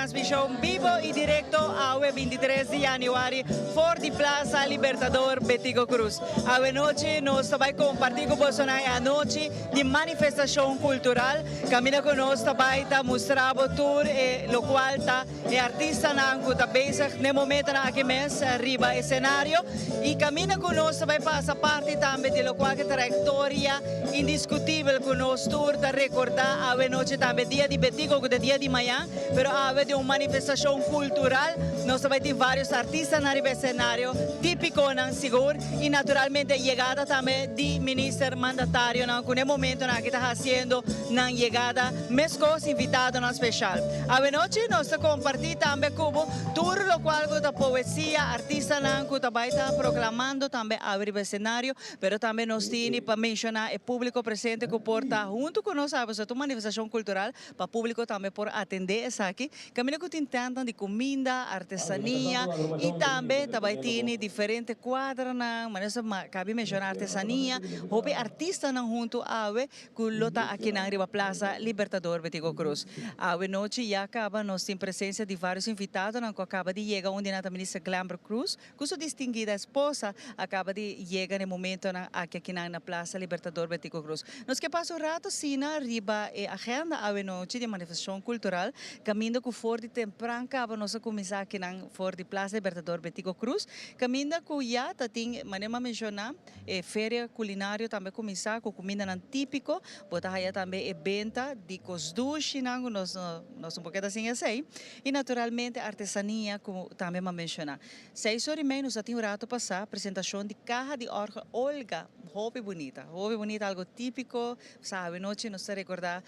Transmishon bibo i direkto awe 23 di yanüari for di Plaza Libertador Betico Croes. Awe nochi nos ta bai kompartí ku bosonan e anochi di manifestashon kultural. Kaminda ku nos ta bai ta mustra bo tur e lokual ta e artistanan ku ta bezig n'e momentonan aki mes riba e senario. I kaminda ku nos ta bai pasa parti tambe di lokual ku e trayektoria indiskutibel ku nos tur ta rekordá awe nochi tambe dia di Betico ku ta dia di mañan. Pero awe den un manifestacion cultural nos ta bay tin varios artistanan riba escenario, tipiconan sigur y naturalmente yegada tambe di minister mandatarionan cu n'e momentonan aki ta haciendo nan yegada mescos invitadonan special. Awe nochi nos ta comparti tambe cu bo tur locual cu ta poesia, artistanan cu ta bay ta proclamando tambe awe riba escenario, pero tambe nos tini pa menciona e publico presente cu por ta hunto cu nos awe pasobra ta un manifestacion cultural. Pa públiko tambe por atendé esaki, kaminda ku tin tèntnan di kuminda, artesania i tambe ta bai tini diferente kuadranan, manera sa kabi menshoná artesania, hopi artistanan huntu awe ku lo ta akinan riba Plaza Libertador Betico Croes. Awe nochi ya kaba nos tin presensia di vários invitadonan ku a kaba di yega, un di nan ta Minister Glenbert Croes, Ku su distinguida esposa a kaba di yega na e momentonan aki akinan na Plaza Libertador Betico Croes. Nos ke pasa un rato asina riba e agenda awe nochi di manifestacion cultural caminda cu for di tempran caba nos a cuminsa akinan for di Plaza Libertador Betico Croes caminda cu ya ta tin manera mi a menciona e feria culinario tambe a cuminsa cu cumindanan tipico bo ta haya tambe e benta di cos dushinan cu nos nos un poquito sin esey y naturalmente artesania cu tambe mi a menciona. Seis ora y mei nos a tin un rato pasá presentacion di caha di orgel Olga, hopi bunita, hopi bunita, algo típico, sa awenochi nos ta recorda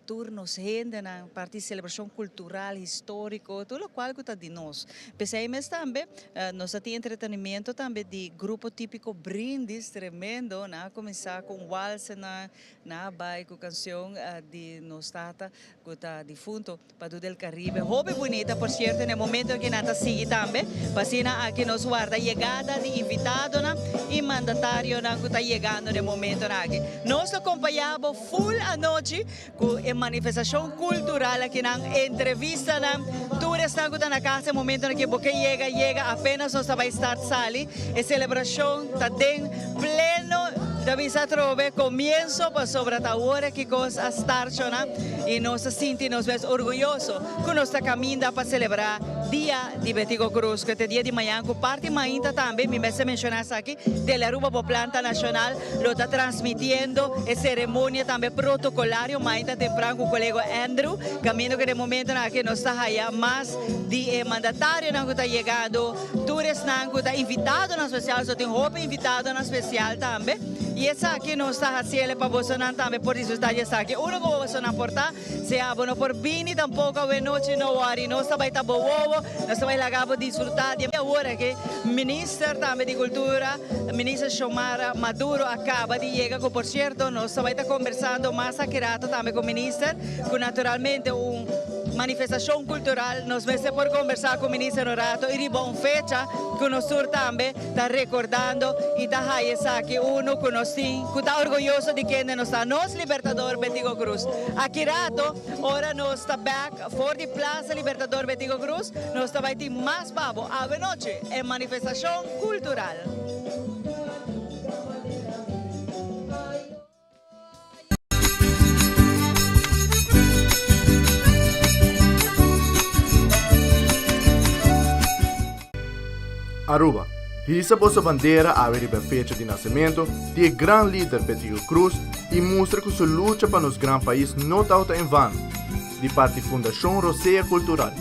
tur nos hendenan, parti di celebracion cultural, historico, tur locual cu ta di nos. P'esey mes tambe nos a tin entretenimiento tambe di grupo típico Brindis, tremendo, nan a cuminsa cu un walsenan, nan a bay cu cancion di nos tata cu ta difunto. Padu del Caribe. Hopi bunita, por cierto, na e momento aki nan ta sigui tambe. Pa asina aki nos warda yegada di invitadonan y mandatarionan cu ta yegando na e momentonan aki. Nos ta compaña bo full anochi cu e manifestacion cultural akinan, entrevistanan, tur esnan cu ta na casa e momentonan aki bo ke yega, yega apenas nos ta bay start sali. E celebracion ta den pleno. Ta bisa atrobe comienzo pasobra ta awor aki cos a start shona y nos ta sinti nos mes orguyoso cu nos ta caminda pa celebra Dia di Betico Croes cu ta e dia di mañan cu parti mainta tambe mi mester menciona esaki Telearuba bo planta nacional lo ta transmitiendo e ceremonia tambe protocolario mainta tempran cu colega Andrew caminda cu den momentonan aki nos ta haya mas di e mandatarionan cu ta yegando. Tur esnan ku ta invitadonan spesial, so tin hopi invitadonan spesial tambe. I esaki nos ta hasiel pa bosonan tambe por disfrutá di esaki. Unu ku bosonan por ta, sea bo no por bini tampoko awe nochi, no wòri, nos ta bai ta bo wowo, nos ta bai laga bo disfrutá di awor aki. Minister tambe di Kultura, Minister Xiomara Maduro a kaba di yega, ku por sierto nos ta bai ta kombersando mas aki rato tambe ku Minister, ku naturalmente un. Manifestacion cultural, nos mester por conversa cu Minister un rato y riba un fecha cu nos tur tambe ta recordando y ta haya esaki uno cu nos tin cu ta orguyoso di kende nos ta, nos Libertador Betico Croes. Aki rato ora nos ta bek for di Plaza Libertador Betico Croes nos ta bay tin mas pa bo awe nochi e manifestacion cultural. Aruba, hisa boso bandera awe riba e fecha di nacemento di e gran lider Betico Croes y mustra cu su lucha pa nos gran pais no tawata en vano. Di parti Fundacion Rosea Cultural.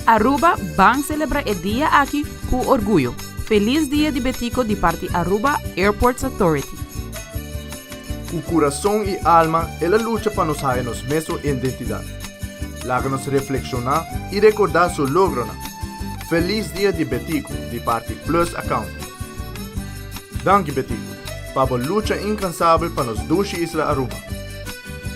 Aruba ban celebra e dia aki cu orguyo. Feliz Dia di Betico di parti Aruba Airports Authority. Cu curason y alma el a lucha pa nos haya nos mesun identidad. Laga nos reflexiona y recorda su logronan. Feliz Dia di Betico di parti Plus Accounting. Danki Betico, pa bo lucha incansabel pa nos dushi isla Aruba.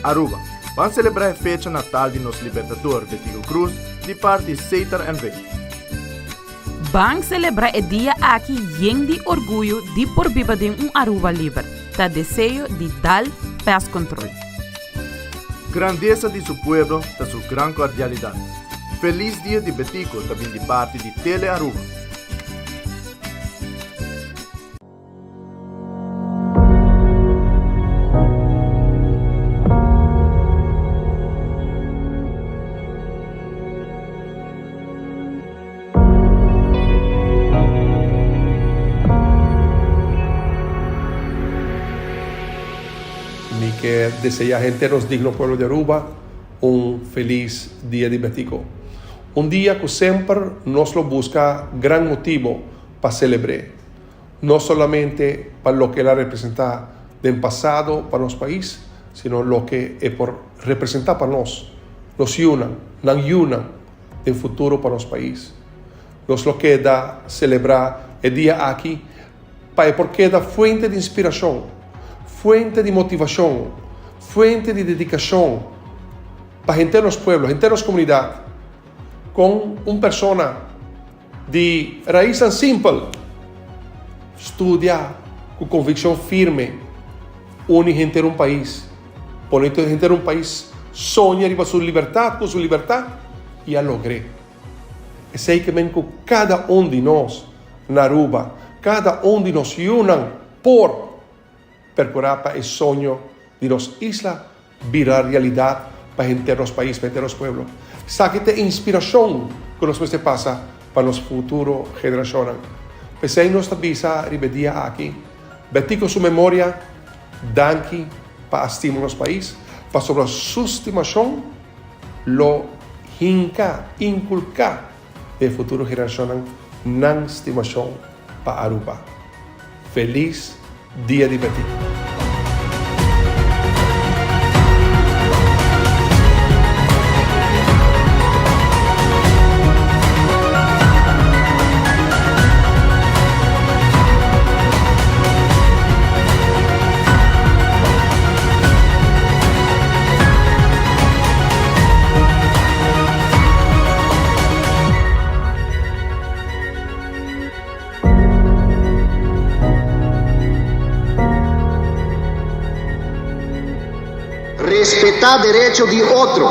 Aruba, ban celebra e fecha natal di nos Libertador Betico Croes di parti Setar NV. Ban celebra e dia aki yen di orguyo di por biba den un Aruba liber, ta deseo di Dal Pest Control. Grandesa di su pueblo ta su gran cordialidad. Feliz Dia di Betico ta bin di parti di Tele Aruba. Mi ke desea henter nos digno pueblo di Aruba un felis Dia di Betico. Un dia cu semper nos lo busca gran motibo pa celebr'e. No solamente pa loke el a representa den pasado pa nos pais, sino loke e por representa pa nos, nos yunan, nan yunan den futuro pa nos pais. Nos lo keda celebra e dia aki pa e por keda fuente di inspiracion, fuente di motivacion, fuente di dedicacion pa henter nos pueblo, henter nos comunidad. Con un persona di raisnan simpel studia cu conviccion firme uni henter un pais, pone henter un pais soña riba su libertad cu su libertad y a logr'e. Esey ke men cu cada un di nos na Aruba, cada un di nos yunan por percura pa e soño di nos isla bira realidad pa henter nos pais, pa henter nos pueblo. Esaki ta e inspiracion cu nos mester pasa pa nos futuro generacionnan. P'esey nos ta bisa riba e dia aki, Betico su memoria, danki pa a stima nos pais, pasobra su stimacion lo hinca, inculca den futuro generacionnan nan stimacion pa Aruba. Feliz Dia di Betico. Respetá derecho di otro,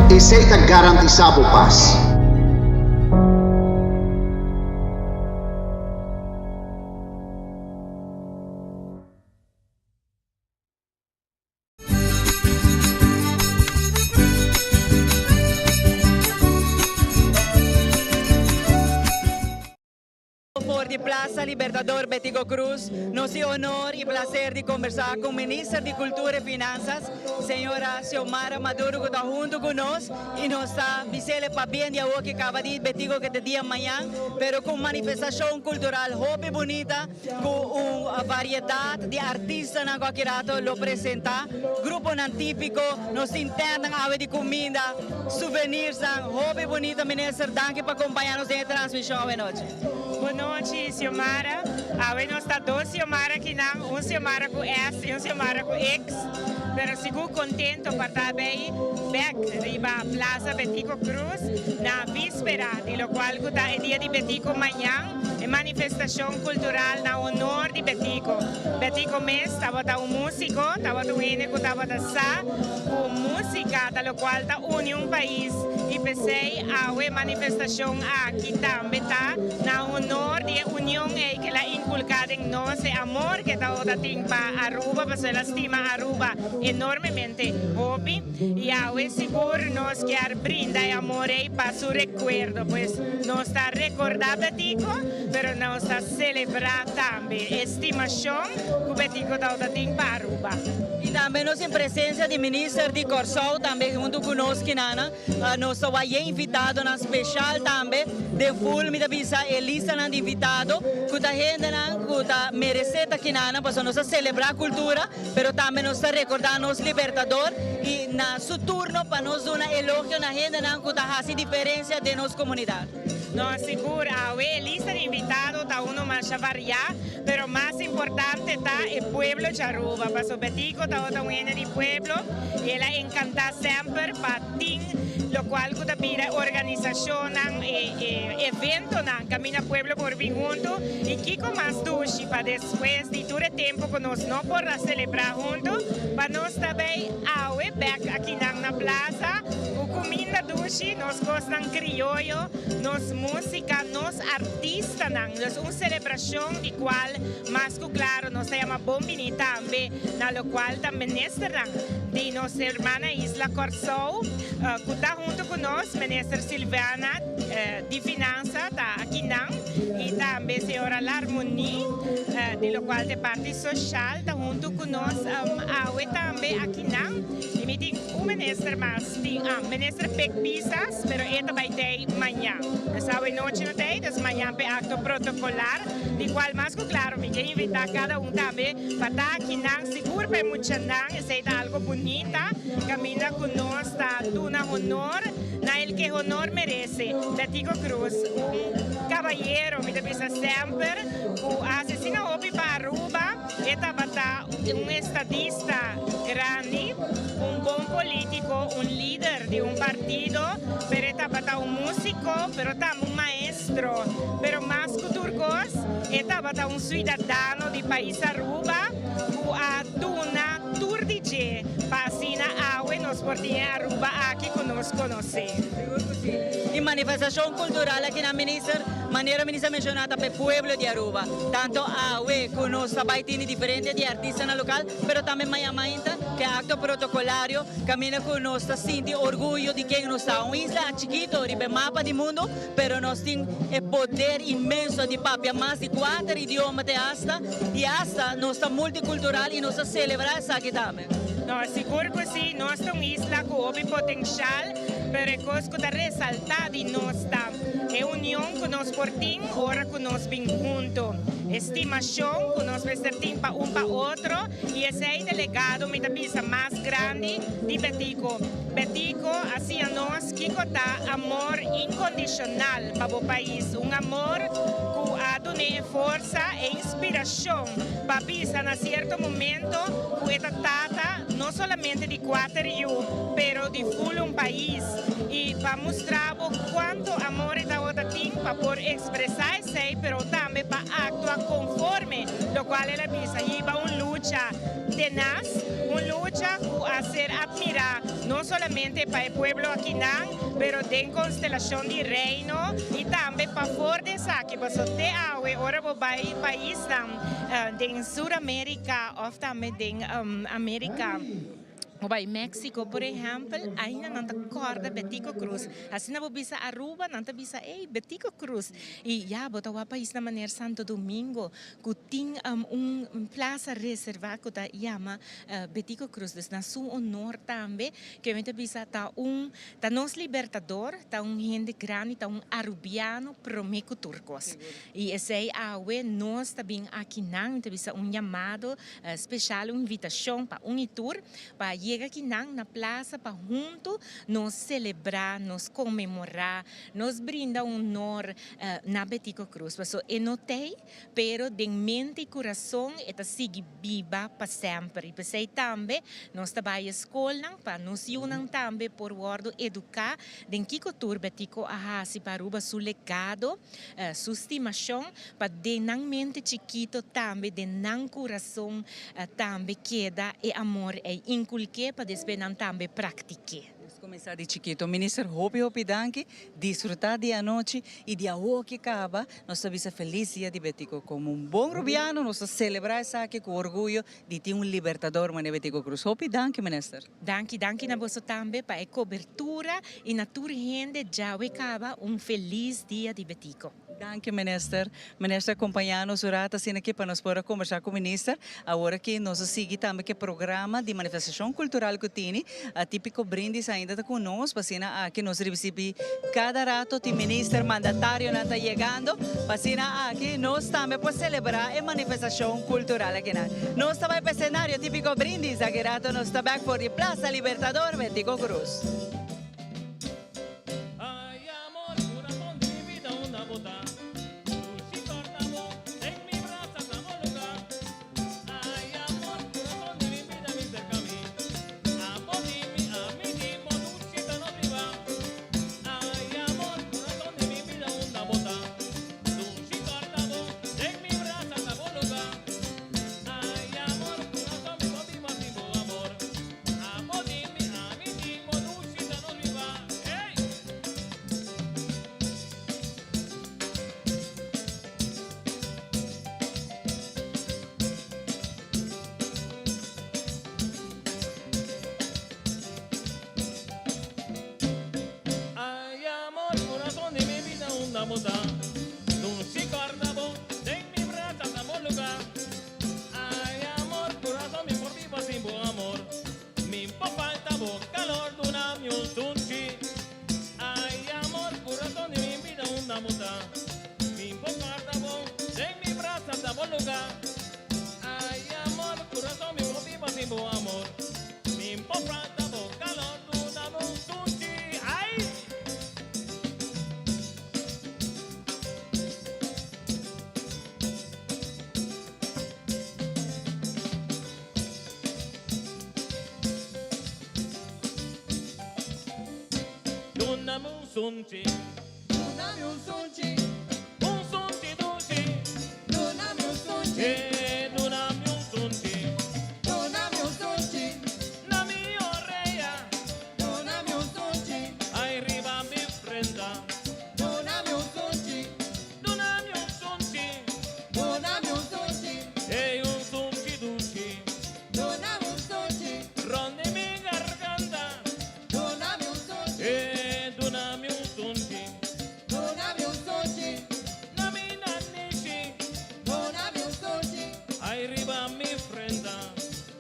esei ta garantisá bo pas. For di Plaza Libertador Betico Croes, nos tin honor y placer di conversa cu Minister di Cultura y Finanzas, Señora Xiomara Maduro cu ta hunto cu nos y nos ta bisele pabien di awo cu caba di Betico cu ta dia mañan, pero cu un manifestacion cultural hopi bunita. Ku un variedat di artistanan ku aki rato lo presentá, gruponan típiko, nos tin tèntnan awe di kuminda, suvenirsnan, hopi bunita. Minister, danki pa kompañá nos den e transmishon awe nochi. Bon nochi, Xiomara. Awe nos ta dos Xiomara akinan, un Xiomara ku S i un Xiomara ku X. Pero sigur kontento pa ta bay bek riba Plaza Betico Croes na víspera di lokual ku ta e dia di Betico mañan. E manifestacion cultural na honor di Betico. Betico mes tabata un musico, tabata un hende cu tabata sa cu musica ta locual ta uni un pais y p'esey awe e manifestacion aki tambe ta na honor di e union ey cu el a inculca den nos, e amor cu e tabata tin pa Aruba, pasobra el a stima Aruba enormemente hopi. Y awe sigur nos kier brinda e amor ey pa su recuerdo, pues nos ta recorda Betico, pero nos ta celebra tambe e stimacion cu Betico tabata tin pa Aruba. Y tambe nos tin presencia di Minister di Corsou tambe hunto cu nos kinana. Nos ta wak yen invitadonan special tambe den full mi ta bisa e listanan di invitado cu ta hendenan cu ta merece ta kinana pasobra nos ta celebra cultura. Pero tambe nos ta rekordá nos Libertador i na su turno pa nos duna elogio na hendenan ku ta hasi diferensia den nos komunidat. No, sigur, awe e lista di invitado ta uno masha variá, pero mas. importante ta e pueblo di Aruba, paso Betico tabata un hende di pueblo y el a encanta semper pa tin locual cu ta bira organisacionnan, e eventonan caminda pueblo por bin hunto y kico mas dushi pa despues di tur e tempo cu nos no por a celebra hunto pa nos ta bay awe bek akinan na plaza cu cuminda dushi, nos cosnan crioyo, nos musica, nos artistanan. Dus un celebracion di cual mas cu claro nos ta yama bon bini tambe na locual ta ministernan di nos hermana isla Corsou cu ta hunto cu nos, Minister Silvana di Finansa ta akinan y tambe señora Larmonie di locual ta e parti social ta hunto cu nos awe tambe akinan y mi tin un minister mas tin Minister Pik Pisas pero e ta bay tey mañan. Nos awe nochi no tey, dus mañan p'e acto protocolar, di cual mas cu claro mi ke invita cada un tambe pa ta akinan, sigur pa e muchanan, esey ta algo bunita, caminda cu nos ta duna honor na el ke honor merece, Betico Croes, un cabayero, mi ta bisa semper, cu a haci asina hopi pa Aruba, e tabata un estadista grandi, un bon politico, un lider di un partido, pero e tabata un musico, pero tambe un maestro. Pero mas cu tur cos, e tabata un ciudadano di pais Aruba cu a duna tur di dje pa asina awe nos por tin e Aruba aki cu nos conoce. Sigur cu si. E manifestacion cultural aki na Minister, manera Minister a menciona ta pa e pueblo di Aruba. Tanto awe cu nos ta bay tini diferente di artistanan local, pero tambe maña mainta cu e acto protocolario caminda cu nos ta sinti orguyo di ken nos ta. Un isla chikito riba e mapa di mundo, pero nos tin e poder inmenso di papia mas di cuater idioma te hasta, y hasta nos ta multicultural y nos ta celebra esaki tambe. No, sigur cu si, nos ta un isla cu hopi potencial, pero e cos cu ta resalta di nos ta e union cu nos por tin ora cu nos bin hunto, e stimacion cu nos mester tin pa un pa otro y esey ta e legado mi ta bisa mas grandi di Betico. Betico a siña nos kico ta amor incondicional pa bo pais, un amor cu a dun'e e forsa, e inspiracion pa bisa na cierto momento cu e ta tata no solamente di cuater yu, pero di ful un pais. Y pa mustra bo cuanto amor e tabata tin pa por expresa esey, pero tambe pa actua conforme locual el a bisa, hiba un lucha tenaz, un lucha cu a ser admira no solamente pa e pueblo akinan, pero den constelacion di Reino y tambe pafor di esaki, pasobra te awe ora bo bay paisnan den Sur America of tambe den America. Bo bai Mexico por ehempel, ainda nan ta corda Betico Croes. Asina bo bisa Aruba, nan ta bisa ey Betico Croes. Y ya bo ta wak paisnan maner Santo Domingo cu tin un plaza reserva cu ta yama Betico Croes. Dus na su honor tambe ke mi ta bisa ta un ta nos libertador, ta un hende grandi, ta un Arubiano prome cu tur cos. Y esey awe nos ta bin akinan, mi ta bisa un yamado Special un invitacion pa un y tur pa yega akinan na plaza pa hunto nos celebra, nos conmemora, nos brinda honor na Betico Croes. Paso e no t'ey, pero den mente y curason e ta sigui biba pa semper. Y p'esey tambe nos ta bay e scolnan pa nos yunan tambe por wordo educa den kico tur Betico a haci pa Aruba su legado. Su stimacion pa den nan mente chikito tambe den nan curason tambe keda e amor ey inculke pa despues nan tambe practike. Nos cuminsa di chikito. Minister hopi hopi danki. Disfruta di anochi y di awoki caba nos ta bisa feliz dia di Betico. Como un bon Rubiano nos ta celebra esaki cu orguyo di tin un libertador manera Betico Croes. Hopi danki Minister. Danki danki na boso tambe pa e cobertura y na tur hende djawe caba un feliz dia di Betico. Danki Minister. Minister a compaña nos un rato asina aki pa nos por a combersa cu Minister. Awor aki nos a sigui tambe cu e programa di manifestacion cultural cu tini. Tipico Brindis ainda ta cu nos pa asina aki nos ricibi cada rato tin Minister mandatarionan ta yegando pa asina aki nos tambe por celebra e manifestacion cultural akinan. Nos ta bai pa escenario Tipico Brindis, aki rato nos ta bek for di Plaza Libertador Betico Croes. sunchi. Duna mi un sunchi. Un sunchi dushi. Duna mi un sunchi. Eh, duna mi un sunchi. Duna mi un sunchi. Na mi orea. Duna mi un sunchi. Ay riba mi frenta. Duna mi un sunchi. Duna mi un sunchi. Duna mi un sunchi. Ey un sunchi dushi. Duna mi un sunchi. Rond di mi garganta. Duna mi un sunchi. Eh, duna mi un sunchi. Duna mi un sunchi. Na mi nanishi. Duna mi un sunchi. Ay riba mi frenta.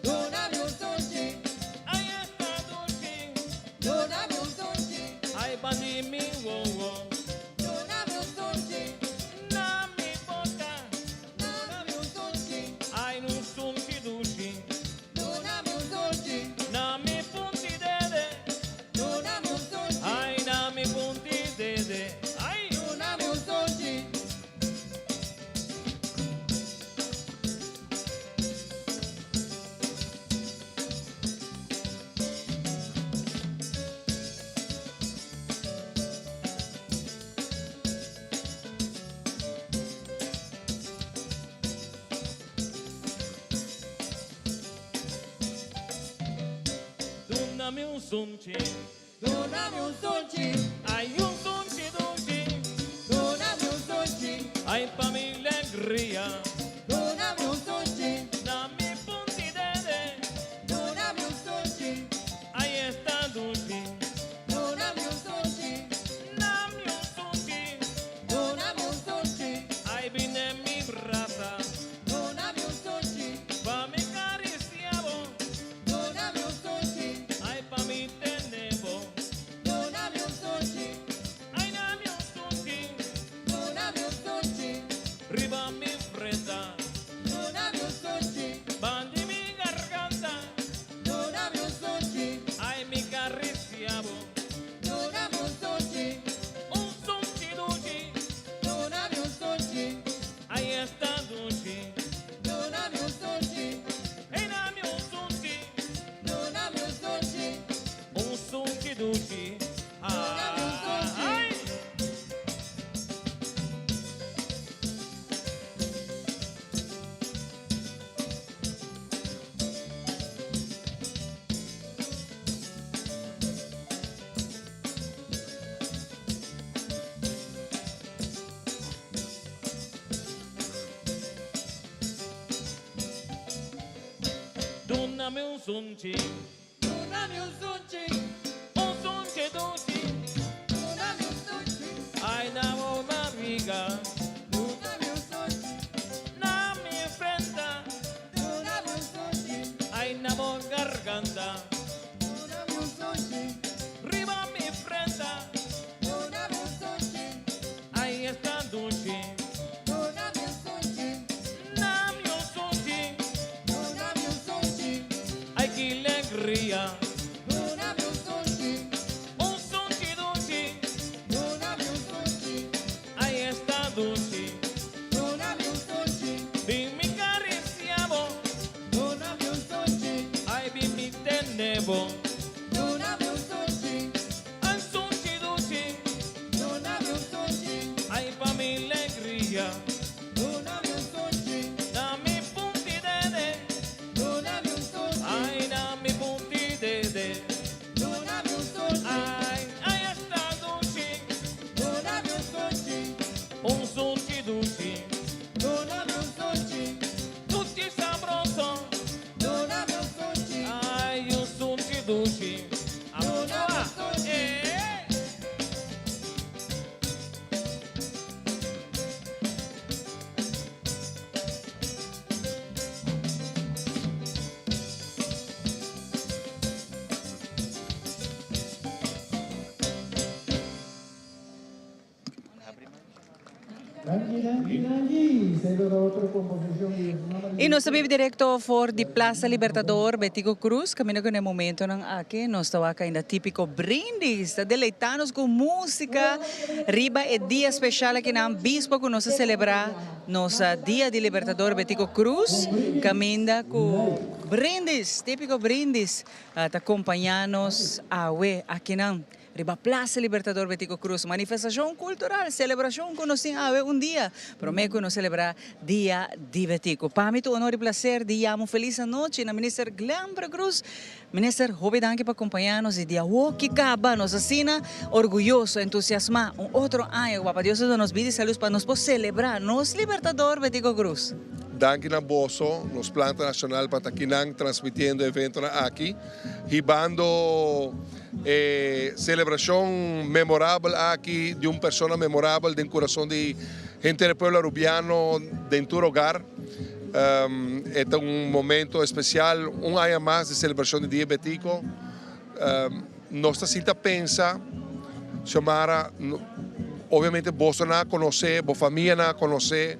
Duna mi un sunchi. Ay esta dushi. Duna mi un sunchi. Ay bandi mi wowo. Duna mi un sunchi. Na mi boca. Duna mi un sunchi. Ay un sunchi dushi. Duna mi un sunchi. Na mi punti dede. Duna mi un sunchi. Ay na mi punti dede. Ay. Duna mi un sunchi. Duna mi un sunchi. Duna mi un sunchi. Ay un sunchi dushi. Duna mi un sunchi. Ay pa mi alegria. Duna mi un sunchi. Na mi punti dede. Duna mi un sunchi. Ay esta dushi. Duna mi un sunchi. Na mi un sunchi. Duna mi un sunchi. Ay vine mi brasa. Duna mi un sunchi. Pa mi cariciavo. Duna mi un sunchi. Ay pa mi tenebo. Duna mi un sunchi. Ay na mi un sunchi. Duna mi un sunchi. Riba mi frenta. Duna mi un sunchi. Bandi mi garganta. Duna mi un sunchi. Ay mi cariciavo. Duna mi un sunchi. Un sunchi dushi. Duna mi un sunchi. Ay esta dushi. Duna mi un sunchi. Hey na mi un sunchi. Duna mi un sunchi. Un sunchi dushi. Duna mi un sunchi. Ay. Duna mi un sunchi. Duna mi un sunchi. Un sunchi dushi. Duna mi un sunchi. Ay na una amiga. Duna mi un sunchi. Na mi frenta. Duna mi un sunchi. Ay na mo garganta. Duna mi un sunchi. Riba mi frenta. Duna mi un sunchi. Ay esta dushi. Duna mi un sunchi. Na mi un sunchi. Duna mi un sunchi. Ay que alegria. Duna mi un sunchi. Un sunchi dushi. Duna mi un sunchi. Ay esta dushi. Duna mi un sunchi. Bin mi cariciavo. Duna mi un sunchi. Ay bin mi tenebo. Duna mi un sunchi. Ay sunchi dushi. Duna mi un sunchi. Ay pa mi alegria. Duna mi un sunchi. Na mi punti dede. Duna mi un sunchi. Ay na mi punti dede. Duna mi un sunchi. Ay, ay esta dushi. Duna mi un sunchi. Un sunchi dushi. Duna mi un sunchi. Tutti sabroso. Duna mi un sunchi. Ay un sunchi dushi. Duna mi un sunchi. Eh. Y nos ta biba directo for di Plaza Libertador Betico Croes, caminda cu na e momentonan aki nos ta wak ainda Tipico Brindis ta deleita nos cu musica riba e dia special akinan bispo cu nos ta celebra nos Dia di Libertador Betico Croes, caminda cu Brindis, Tipico Brindis ta compaña nos awe akinan. Riba Plaza Libertador Betico Croes, manifestacion cultural, celebracion cu nos tin awe un dia prome cu nos celebra Dia di Betico. Pa mi ta un honor y placer di yama un feliz anochi na Minister Glenbra Croes. Minister, hopi danki pa acompaña nos di dia hoki caba. Nos asina orguyoso, entusiasma, un otro aña cu Papa Dios a duna nos bida y salud pa nos por celebra nos Libertador Betico Croes. Danki na boso, nos planta nacional pa ta kinan transmitiendo e eventonan aki, hibando e celebracion memorabel aki di un persona memorabel den curason di henter e pueblo Arubiano den tur hogar. E ta un momento especial, un aña mas di celebracion di Dia Betico. Nos ta sinta pensa, Xiomara, obviamente boso nan a conoce, bo famia nan a conoce,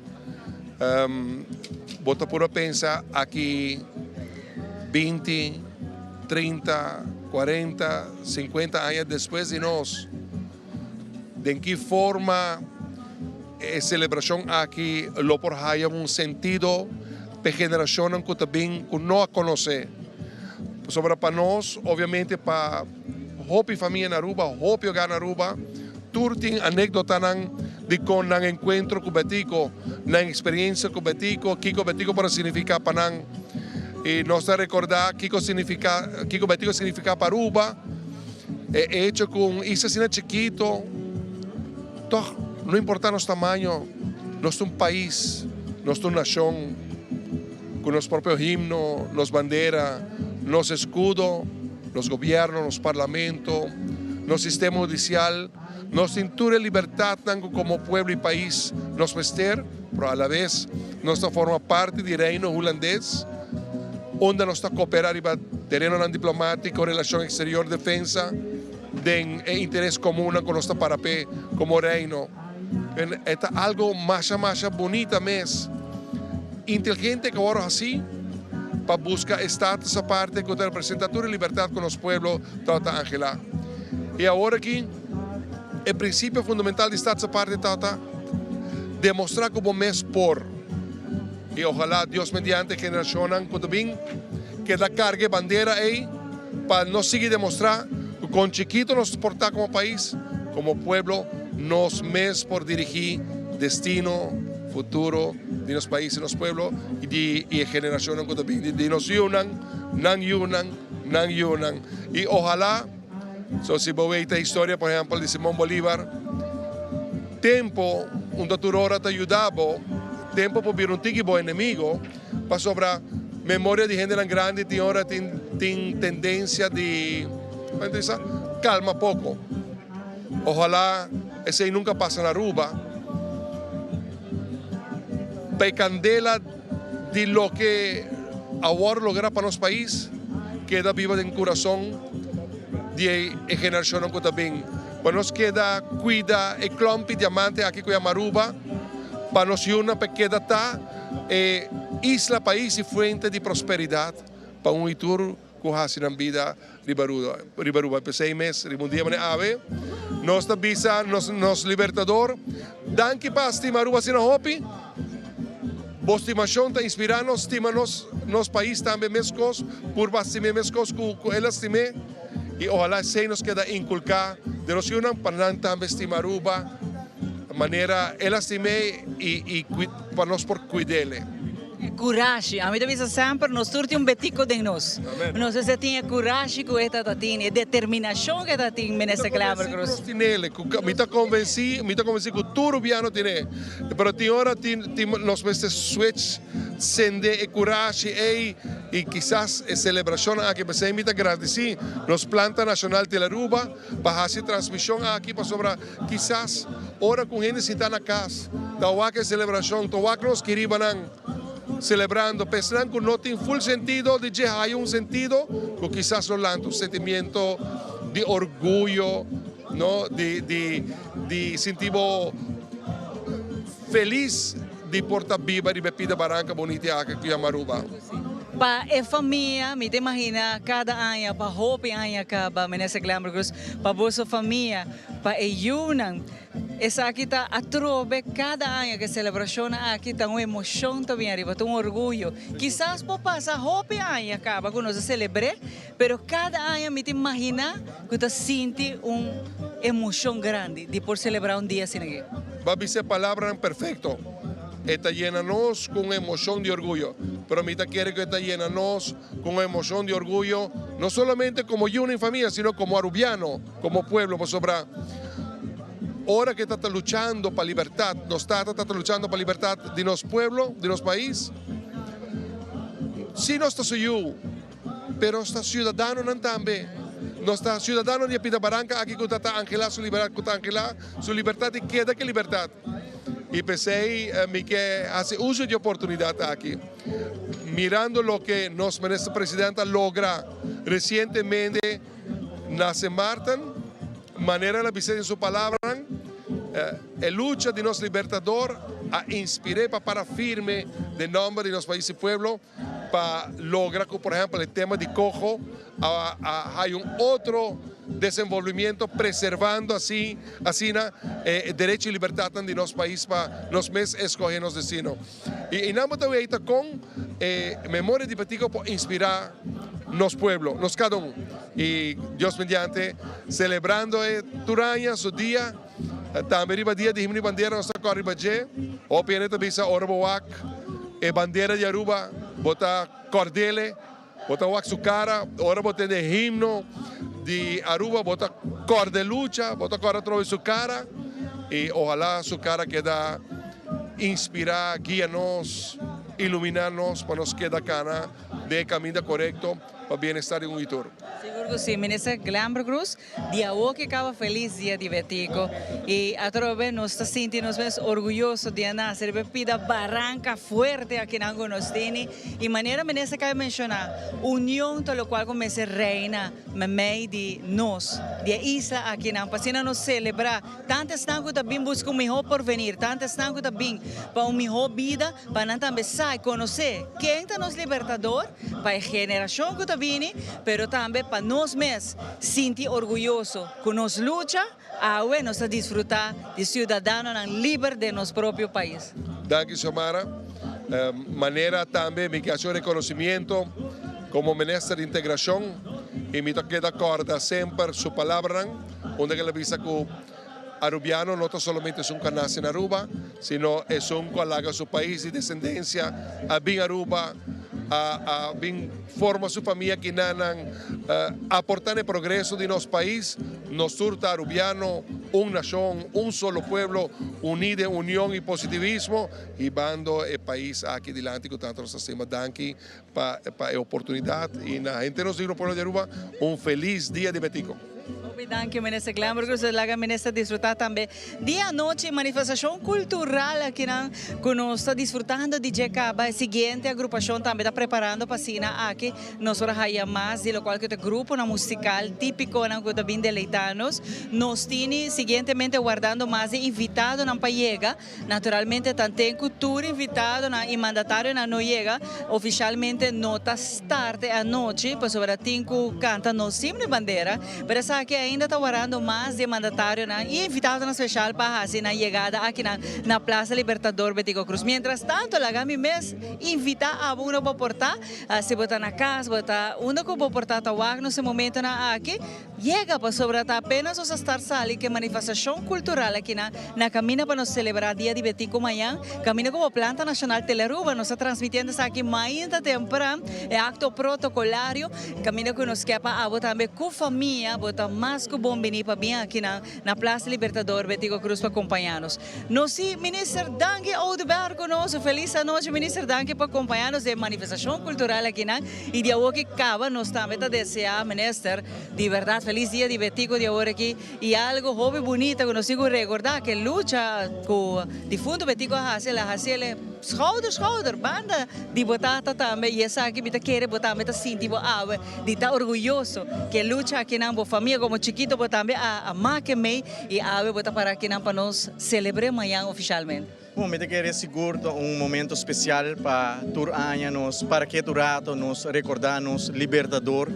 bo ta puru a pensa aki binti, trinta, cuarenta, cincuenta aña despues di nos, den ki forma e celebracion aki lo por haya un sentido p'e generacionnan cu ta bin cu no a conoce. Pasobra pa nos, obviamente pa hopi famia na Aruba, hopi hogar na Aruba, tur tin anecdotanan di con nan encuentro cu Betico, nan experiencia cu Betico, kico Betico por a significa pa nan. Y nos ta recorda kico significa, kico Betico significa pa Aruba, e hecho cu un isla asina chikito, toch no importa nos tamaño, nos ta un pais, nos ta un nacion cu nos propio himno, nos bandera, nos escudo, nos gobierno, nos parlamento, nos sistema hudicial. Nos tin tur e libertadnan cu como pueblo y pais nos mester, pero a la vez nos ta forma parti di Reino Hulandes, unda nos ta coopera riba terenonan diplomatico, relacion exterior, defensa, den e interes comunnan cu nos ta para p'e como Reino. E ta algo masha masha bunita mes. Inteligente cu awor haci pa busca e status aparte cu ta representa tur e libertad cu nos pueblo tabata angela. Y awor aki e principio fundamental di status aparte tabata demostra cu bo mes por. Y ojalá Dios mediante generacionnan cu ta bin keda carga e bandera ey pa nos sigui demostra cu con chikito nos por ta como pais, como pueblo nos mes por dirigi destino, futuro di nos pais y nos pueblo y di e generacionnan cu ta bin, di nos yiunan, nan yiunan, nan yiunan. Y ojalá, so si bo weita historia por ehempel di Simon Bolivar, tempo unda tur ora ta yuda bo, tempo por bira un tiki bo enemigo, pasobra memoria di hendenan grandi tin ora tin tin tendencia di, como ta bisa, calma poco. Ojalá esey nunca pasa na Aruba, pa e candela di loke a wòrdu logra pa nos pais keda biba den kurason di e generashonnan ku ta bin. Pa nos keda kuida e klòmpi diamante aki ku yama Aruba, pa nos yunan pa e keda ta e isla, pais i fuente di prosperidat pa un i tur ku hasi nan bida riba riba Aruba. P'esei mes riba un dia manera awe nos ta bisa nos nos Libertador, danki pa stima Aruba asina hopi. Bo stimashon ta inspirá nos stima nos nos pais tambe meskos, purba stim'é meskos ku ku el a stim'é i ohalá esei nos keda inkulká den nos yunan pa nan tambe stima Aruba manera el a stim'é i i pa nos por kuid'é. E kurashi, ami ta bisa semper nos tur tin un betico den nos. Nos mester tin e kurashi ku e ta tin, e determinashon ku e ta tin, Minister Clever Croes. Mi ta konvensí, mi ta konvensí ku tur rubiano tin e, pero tin ora tin tin nos mester switch, sende e kurashi ei i kisas e selebrashonnan aki. P'esei mi ta gradisí nos Planta Nashonal Telaruba pa hasi e transmishon aki pasobra Kisas ora ku un hende sintá na kas ta wak e selebrashon, ta wak nos kiribanan selebrando, pa esnan ku no tin ful sentido di dje haya un sentido ku kisas lo lanta un sentimiento di orguyo, no, di di di sinti bo felis di por ta biba riba e pida baranka bonita aki ku yama Aruba. Pa e famia, mi ta imagina kada aña, pa hopi aña kaba, Minister Glenbrook Cruz, pa boso famia, pa e yunan. Esaki ta atrobe kada aña ku e selebrashonnan aki ta un emoshon ta bin ariba, ta un orguyo. Kisas por pasa hopi aña kaba ku nos a selebr'é, pero kada aña mi ta imaginá ku ta sinti un emoshon grandi di por selebrá un dia asina aki. Bo a bisa e palabranan perfekto. E ta yena nos ku un emoshon di orguyo. Pero mi ta kere ku e ta yena nos ku un emoshon di orguyo no solamente komo yu den famia, sino komo arubiano, komo pueblo, pasobra ora ku e ta luchando pa libertat, nos tata ta luchando pa libertat di nos pueblo, di nos pais, si nos ta su yu, pero nos ta siudadanonan tambe, nos ta siudadano di e pida baranka aki ku ta ta anhelá su libertat, ku ta anhelá su libertat i keda ku e libertat. I p'esei mi ke hasi uso di e oportunidat aki, mirando loke nos Minister President a logra resientemente na Sint Maarten, manera el a bisa den su palabranan, e lucha di nos Libertador a inspir'é pa para firme den nomber di nos pais i pueblo pa logra ku por ehèmpel e tema di coho a haya un otro desenvolvimiento preservando asi asina e derecho y libertadnan di nos pais pa nos mes escoge nos destino. Y einan bo ta weita con e memoria di Betico por inspira nos pueblo, nos cada un. Y Dios mediante celebrando e tur aña su dia, tambe riba dia di himno y bandera nos ta cor riba dje. Hopi hende ta bisa ora bo wak e bandera di Aruba bo ta cordele. Bo ta wak su cara ora bo tende himno di Aruba, bo ta corda e lucha, bo ta corda atrobe su cara y ojalá su cara keda inspira, guia nos, ilumina nos pa nos keda cana den e caminda corecto pa bienestar di un y tur. Sigur cu si, Minister Glenbert Croes. Di awo ke kaba felis dia di Betico y atrobe nos ta sinti nos mes orguyoso di a nace riba e pida baranca fuerte akinan cu nos tini y manera minister caba menciona union ta locual cu mester reina memey di nos di e isla akinan pa asina nos celebra tanto esnan cu ta bin busca un miho porvenir tanto esnan cu ta bin pa un miho bida pa nan tambe sa y conoce ken ta nos libertador. Pa e generashon ku ta bini, pero tambe pa nos mes sinti orguyoso ku nos lucha, awe nos ta disfrutá di siudadanonan liber den nos propio pais. Danki Xiomara. Manera tambe mi ke haci un reconocimiento como Minister di Integracion y mi ta keda corda semper su palabranan unda el a bisa cu Arubiano no ta solamente esun cu a nace na Aruba, sino esun cu a laga su pais di descendencia a bin Aruba, a bin forma su famia kinanan, aporta na e progreso di nos pais. Nos tur ta Arubiano, un nacion, un solo pueblo, uni den union y positivismo, hibando e pais aki dilanti cu tanto nos ta stima. Danki pa e oportunidad y na henter nos digno pueblo di Aruba un feliz dia di Betico. Hopi danki Minister Glenbrook, nos ta laga Minister disfruta tambe di anochi manifestacion cultural akinan cu nos ta disfrutando di dje caba. E siguiente agrupacion tambe ta preparando pa asina aki nos por haya mas di locual cu ta gruponan musical tipiconan cu ta bin deleita nos. Nos tini siguientemente wardando mas di invitadonan pa yega. Naturalmente tanten cu tur invitadonan y mandatarionan no yega, oficialmente no ta start e anochi pasobra tin cu canta nos himno y bandera, pero esaki ainda ta warando mas di e mandatarionan y invitadonan special pa haci nan yegada akinan na Plaza Libertador Betico Croes. Mientras tanto laga mi mes invita abo unda bo por ta, si bo ta na cas, bo ta unda cu bo por ta ta wak nos e momentonan aki. Yega pasobra ta apenas nos a start sali ke manifestashon kultural akinan na kaminda pa nos selebrá Dia di Betico mañan. Kaminda komo Planta Nashonal Telearuba nos ta transmitiendo esaki mainta tempran, e akto protokolario, kaminda ku nos ke pa abo tambe ku famia bo ta mas ku bon bini pa bin akinan na Plaza Libertador Betico Cruz pa kompañá nos. Nos si Minister Dangui Oduber ku nos. Un felis anochi Minister, danki pa kompañá nos den manifestashon kultural akinan. Y di awor ki caba nos tambe ta desea Minister di berdad feliz dia di Betico di awor aki y algo hopi bunita cu nos tin cu recorda ke lucha cu difunto Betico a haci el a haci el schouder schouder banda di bo tata tambe y esaki mi ta kere bo tambe ta sinti bo awe di ta orguyoso ke lucha akinan bo famia como chikito bo tambe a make mey y awe bo ta para akinan pa nos celebre mañan oficialmente. Bon, mi ta kere sigur ta un momento special pa tur aña nos para ketu rato nos recorda nos Libertador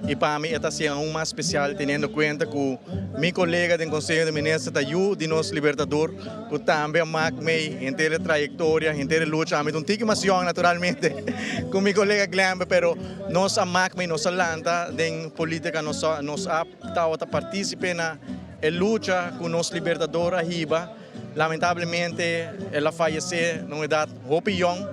y pa mi e ta haci aun mas special teniendo cuenta cu mi colega den Conseho di Minister ta yu di nos Libertador cu tambe a mak mey henter e trayectoria, henter e lucha. Ami ta un tiki mas yong naturalmente cu mi colega Glenbe pero nos a mak mey, nos a lanta den politica, nos a nos a tabata participe na e lucha cu nos Libertador a hiba. Lamentablemente el a fayesé na un edat hopi yòn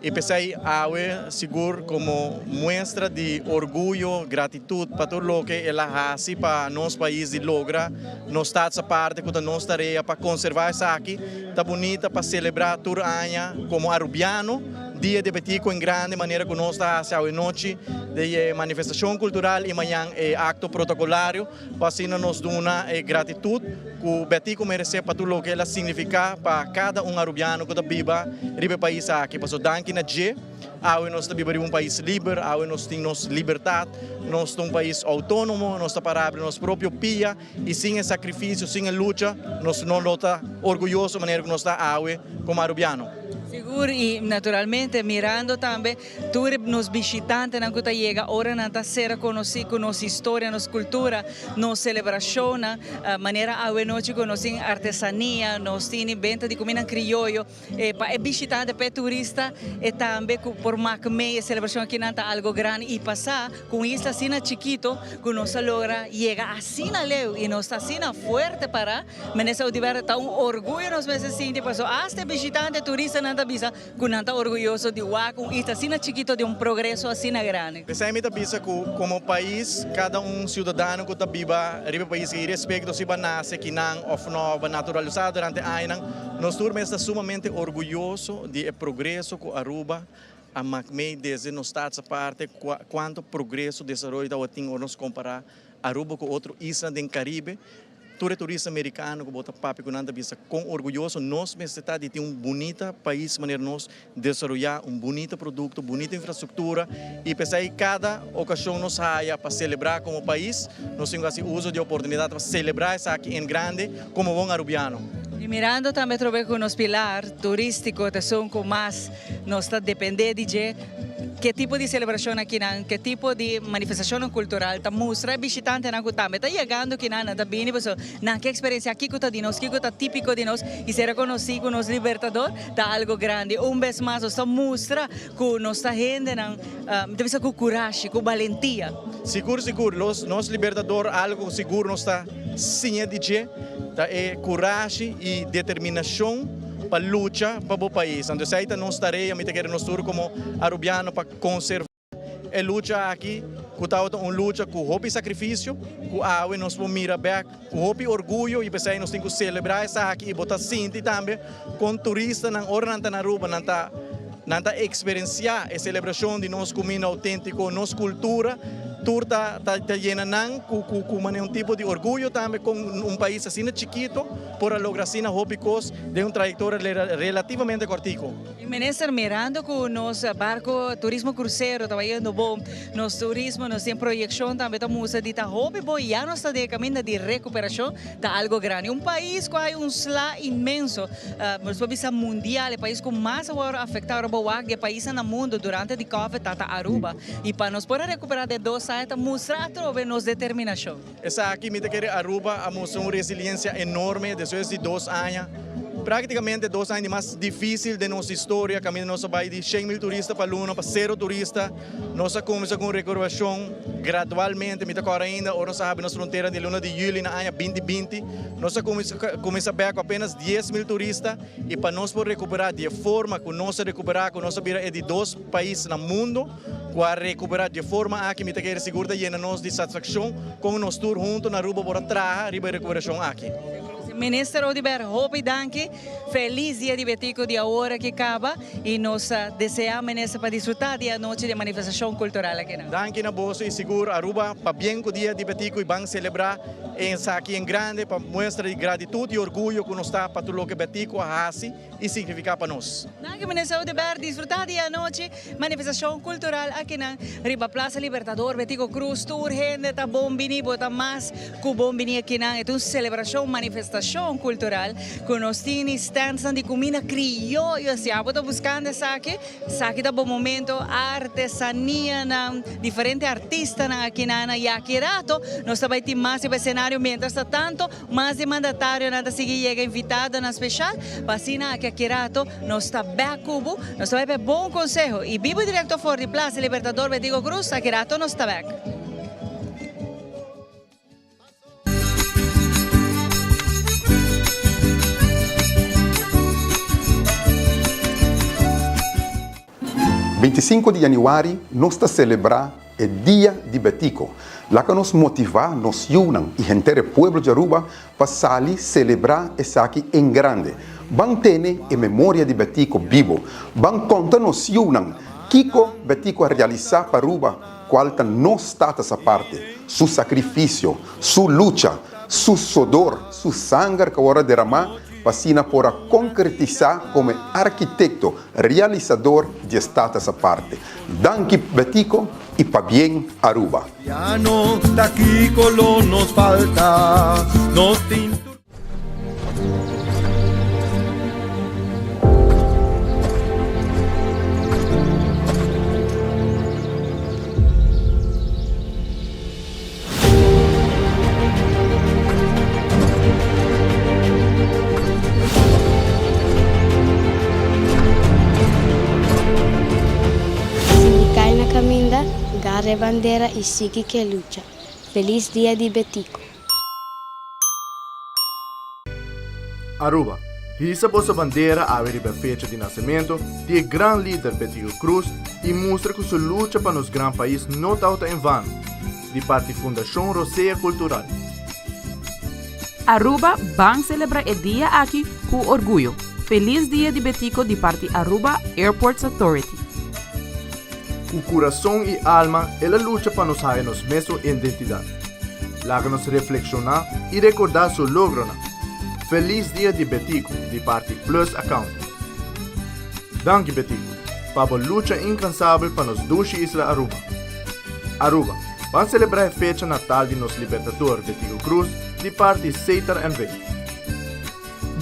i p'esei awe sigur komo muestra di orguyo, gratitut pa tur loke el a hasi pa nos pais di logra nos stats aparte ku ta nos tarea pa konservá esaki. Ta bunita pa selebrá tur aña komo Arubiano Dia di Betico en grande manera ku nos ta hasi awe nochi di e manifestashon kultural i mañan e akto protokolario. Pa asina nos duna e gratitut ku Betico meresé pa tur loke el a signifiká pa kada un Arubiano ku ta biba riba e pais aki. Pasobra danki na dje, awe nos ta biba riba un pais liber, awe nos tin nos libertat, nos ta un pais outónomo, nos ta para abri nos propio pia i sin e sakrifisio, sin e lucha, nos no lo ta orguyoso manera ku nos ta awe komo Arubiano. Sigur i naturalmente mirando tambe Tur nos bishitantenan ku ta yega ora nan ta sera konosí ku nos historia, nos kultura, nos selebrashonnan, manera awenochi ku nos tin artesania, nos tini benta di kuminda krioyo, pa e bishitante, pa e turista e tambe ku por mak mei e selebrashon akinan ta algo grandi i pasá ku un isla asina chikito ku nos a logra yega asina leu i nos ta asina fuerte para Minister Oduber ta un orguyo nos mester sinti pasobra asta e bishitante, turistanan ta bisa Ku nan ta orguyoso di wak un isla asina chikito di un progreso asina grandi. P'esei mi ta bisa ku komo pais kada un siudadano ku ta biba riba e pais ei respekto si bo a nase kinan òf no òf bo a naturalisá durante añanan, nos tur mes ta sumamente orguyoso di e progreso ku Aruba a mak mei desde nos Staats Aparte, kuantu progreso, desaroyo tabatin ora nos kompará Aruba ku otro isla den Karibe. Tur e turista merikano ku bo ta papia ku nan ta bisa kon orguyoso nos mester ta di tin un bunita pais manera nos desaroyá un bunita produkto, bunita infrastruktura i p'esei kada okashon nos haya pa selebrá komo pais nos tin ku hasi uso di e oportunidat pa selebrá esaki en grande komo bon arubiano. I mirando tambe atrobe ku nos pilar turístiko ta esun ku mas nos ta dependé di dje. Ke tipo di selebrashon akinan, ke tipo di manifestashonnan kultural ta mustra e bishitantenan ku tambe ta yegando kinan, nan ta bini pasobra nan ke eksperensiá kiko ta di nos, kiko ta típiko di nos i ser rekonosí ku nos Libertador ta algu grandi. Un bes mas nos ta mustra ku nos ta hendenan, mi ta bisa ku kurashi, ku balentia. Sigur sigur, los nos Libertador algu ku sigur nos ta siña di dje ta e kurashi i determinashon. pa lucha pa bo pais. Anto esei ta nos tarea, mi ta kere nos tur komo Arubiano pa konserva e lucha aki ku tabata un lucha ku hopi sakrifisio, ku awe nos por mira bek ku hopi orguyo i p'esei nos tin ku selebrá esaki i bo ta sinti tambe kon turistanan ora nan ta na Aruba nan ta nan ta eksperensiá e selebrashon di nos kuminda outéntiko, nos kultura, tur ta ta yena nan ku ku ku manera un tipo di orguyo tambe kon un pais asina chikito por a logra asina hopi kos den un trayektoria relativamente kòrtiku. Minister, mirando ku nos barko turismo krusero ta bayendo bon, nos turismo, nos tin proyekshon tambe ta mustra di ta hopi bon, ya nos ta den e kaminda di rekuperashon, ta algo grandi. Un pais ku hay un sla inmenso, nos por bisa mundial, e pais ku mas a wòrdu afektá ora bo wak di e paisnan na mundu durante di covid ta ta Aruba. I pa nos por a rekuperá den dos aña ta mustra atrobe nos determinashon. Esaki mi ta kere Aruba a mustra un resiliencia enorme despues di dos aña, practicamente dos aña di mas dificil den nos historia, caminda nos a bay di 100 mil turista pa luna pa cero turista. Nos a cuminsa cu un recuperacion gradualmente, mi ta corda ainda ora nos a habri nos frontera den luna di juli na aña binti binti, nos a cuminsa bek cu apenas dies mil turista y pa nos por recupera di e forma cu nos a recupera, cu nos a bira e di dos pais na mundo. Ku a rekuperá dje forma aki mi ta kere sigur ta yena nos di satisfakshon kon nos tur huntu na Aruba por a traha riba e rekuperashon aki. Minister Oduber, hopi danki. Felis dia di Betico di awor aki kaba y nos ta desea Minister pa disfruta di e anochi di e manifestacion cultural akinan. Danki na boso y sigur Aruba pabien cu dia di Betico y ban celebra esaki en grande pa muestra di gratitud y orguyo cu nos ta pa tur loke Betico a haci y significa pa nos. Danki Minister Oduber, disfruta di e anochi. Manifestacion cultural akinan riba Plaza Libertador Betico Cruz tur hende ta bon bini bo ta mas cu bon bini akinan e ta un celebracion manifestacion. Manifestacion Cultural cu nos tin standsnan di cuminda crioyo. Si abo ta buscando esaki, esaki ta bo momento. Artesanianan, diferente artistanan aki nan y aki rato nos ta bay tin mas riba escenario. Mientras ta tanto, mas di mandatarionan ta sigui yega, invitadonan special pa asina aki aki rato nos ta bek cu bo. Nos ta bay pa e bon conseho y bibo directo for di Plaza Libertador Betico Croes. Aki rato nos ta bek. 25 di januari nos ta celebra e Dia di Betico. Laga nos motiva nos yiunan y henter e pueblo di Aruba pa sali celebra esaki en grande. Ban tene e memoria di Betico bibo. Ban conta nos yiunan kico Betico a realisa pa Aruba. Cual ta nos Tata sa parte, su sacrificio, su lucha, su sodor, su sanger cu awor a derama pa asina por a concretisa como e arquitecto, realizador di es Tata sa parte. Danki Betico y pabien Aruba. Ya no ta kico lo nos falta, nos tin tur. Si mi cay na caminda, gara e bandera y sigui ke lucha. Feliz Dia di Betico! Aruba, hisa boso bandera awe riba e fecha di nacemento di e gran lider Betico Croes y mustra cu su lucha pa nos gran pais no tawata en vano. Di parti Fundacion Rosea Cultural. Aruba ban celebra e dia aki cu orguyo. Feliz Dia di Betico di parti Aruba Airports Authority. Cu curason y alma el a lucha pa nos haya nos mesun identidad. Laga nos reflexiona y recorda su logronan. Feliz Dia di Betico di parti Plus Accounting. Danki Betico, pa bo lucha incansabel pa nos dushi isla Aruba. Aruba, ban celebra e fecha natal di nos Libertador Betico Croes di parti Setar NV.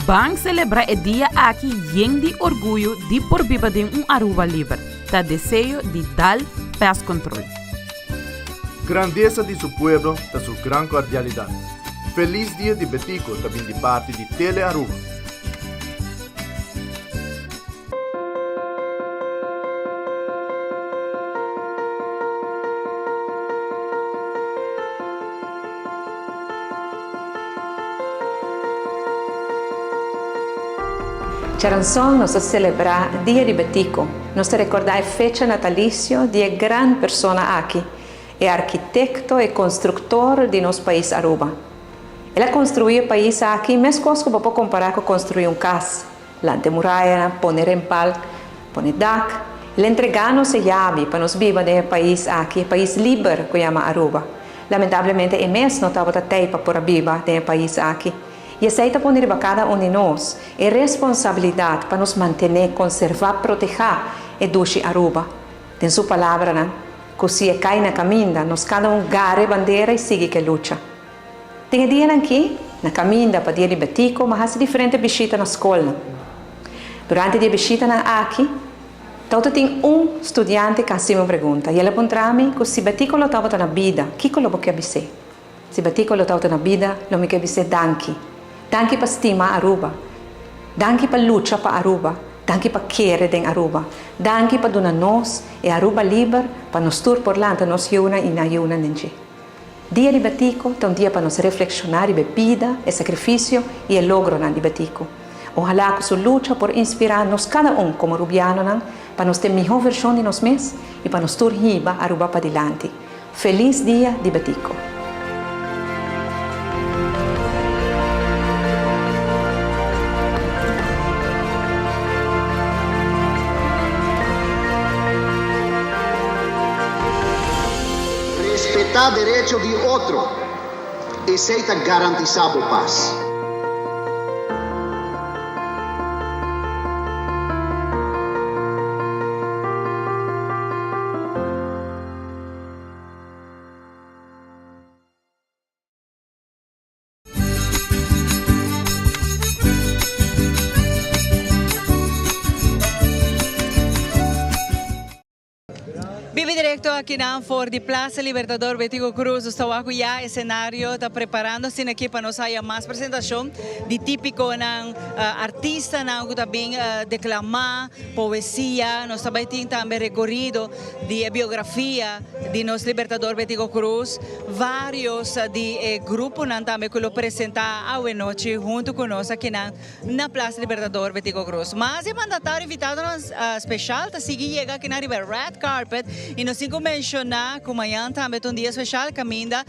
Ban celebra e dia aki yen di orguyo di por biba den un Aruba liber, ta deseo di Dal Pest Control. Grandesa di su pueblo ta su gran cordialidad. Feliz Dia di Betico ta bin di parti di Tele Aruba. Djaranson nos ta selebrá Dia di Betico. Nos ta rekordá e fecha natalisio di e gran persona aki, e arkitekto, e konstruktor di nos pais Aruba. El a konstruí e pais aki meskos ku bo por kompará ku konstruí un kas. Lanta e murayanan, pone rempal, pone dak. El a entregá nos e yabi pa nos biba den e pais aki, e pais liber ku yama Aruba. Lamentablemente e mes no tabata tei pa por a biba den e pais aki. I esei ta pone riba kada un di nos e responsabilidat pa nos mantené, konservá, protehá e dushi Aruba. Den su palabranan, ku si e kai na kaminda, nos kada un gara e bandera i sigui ku e lucha. Den e dianan ki, na kaminda pa Dia di Betico, m'a hasi diferente bishita na skolnan. Durante di e bishitanan aki, tabata tin un studiante ku a hasi mi un pregunta i el a puntra mi ku si Betico lo tabata na bida, kiko lo bo ke bis'é? Si Betico lo tabata na bida, lo mi ke bis'é danki. Danki pa stima Aruba. Danki pa lucha pa Aruba. Danki pa kere den Aruba. Danki pa duna nos e Aruba liber pa nos tur por lanta nos yunan i nan yunan den dje. Dia di Betico ta un dia pa nos reflekshoná riba e bida, e sakrifisio i e logronan di Betico. Ohalá ku su lucha por inspirá nos kada un komo rubianonan pa nos ta e mihó vershon di nos mes i pa nos tur hiba Aruba padilanti. Felis Dia di Betico! Respetá derecho di otro, esei ta garantisá bo pas. Bibi directo aki nan for di Plaza Libertador Betico Croes. Nos ta wak cu ya escenario ta preparando asina aki pa nos haya mas presentacion di tipiconan artistanan cu ta bin declama poesia. Nos ta bay tin tambe recorido di e biografia di nos Libertador Betico Croes. Varios di e gruponan tambe cu lo presenta awe nochi hunto cu nos aki nan. Na Plaza Libertador Betico Croes. Mas e mandatario invitadonan special ta sigui yega akinan riba e red carpet y nos tin cu menciona cu mañan tambe ta un dia special caminda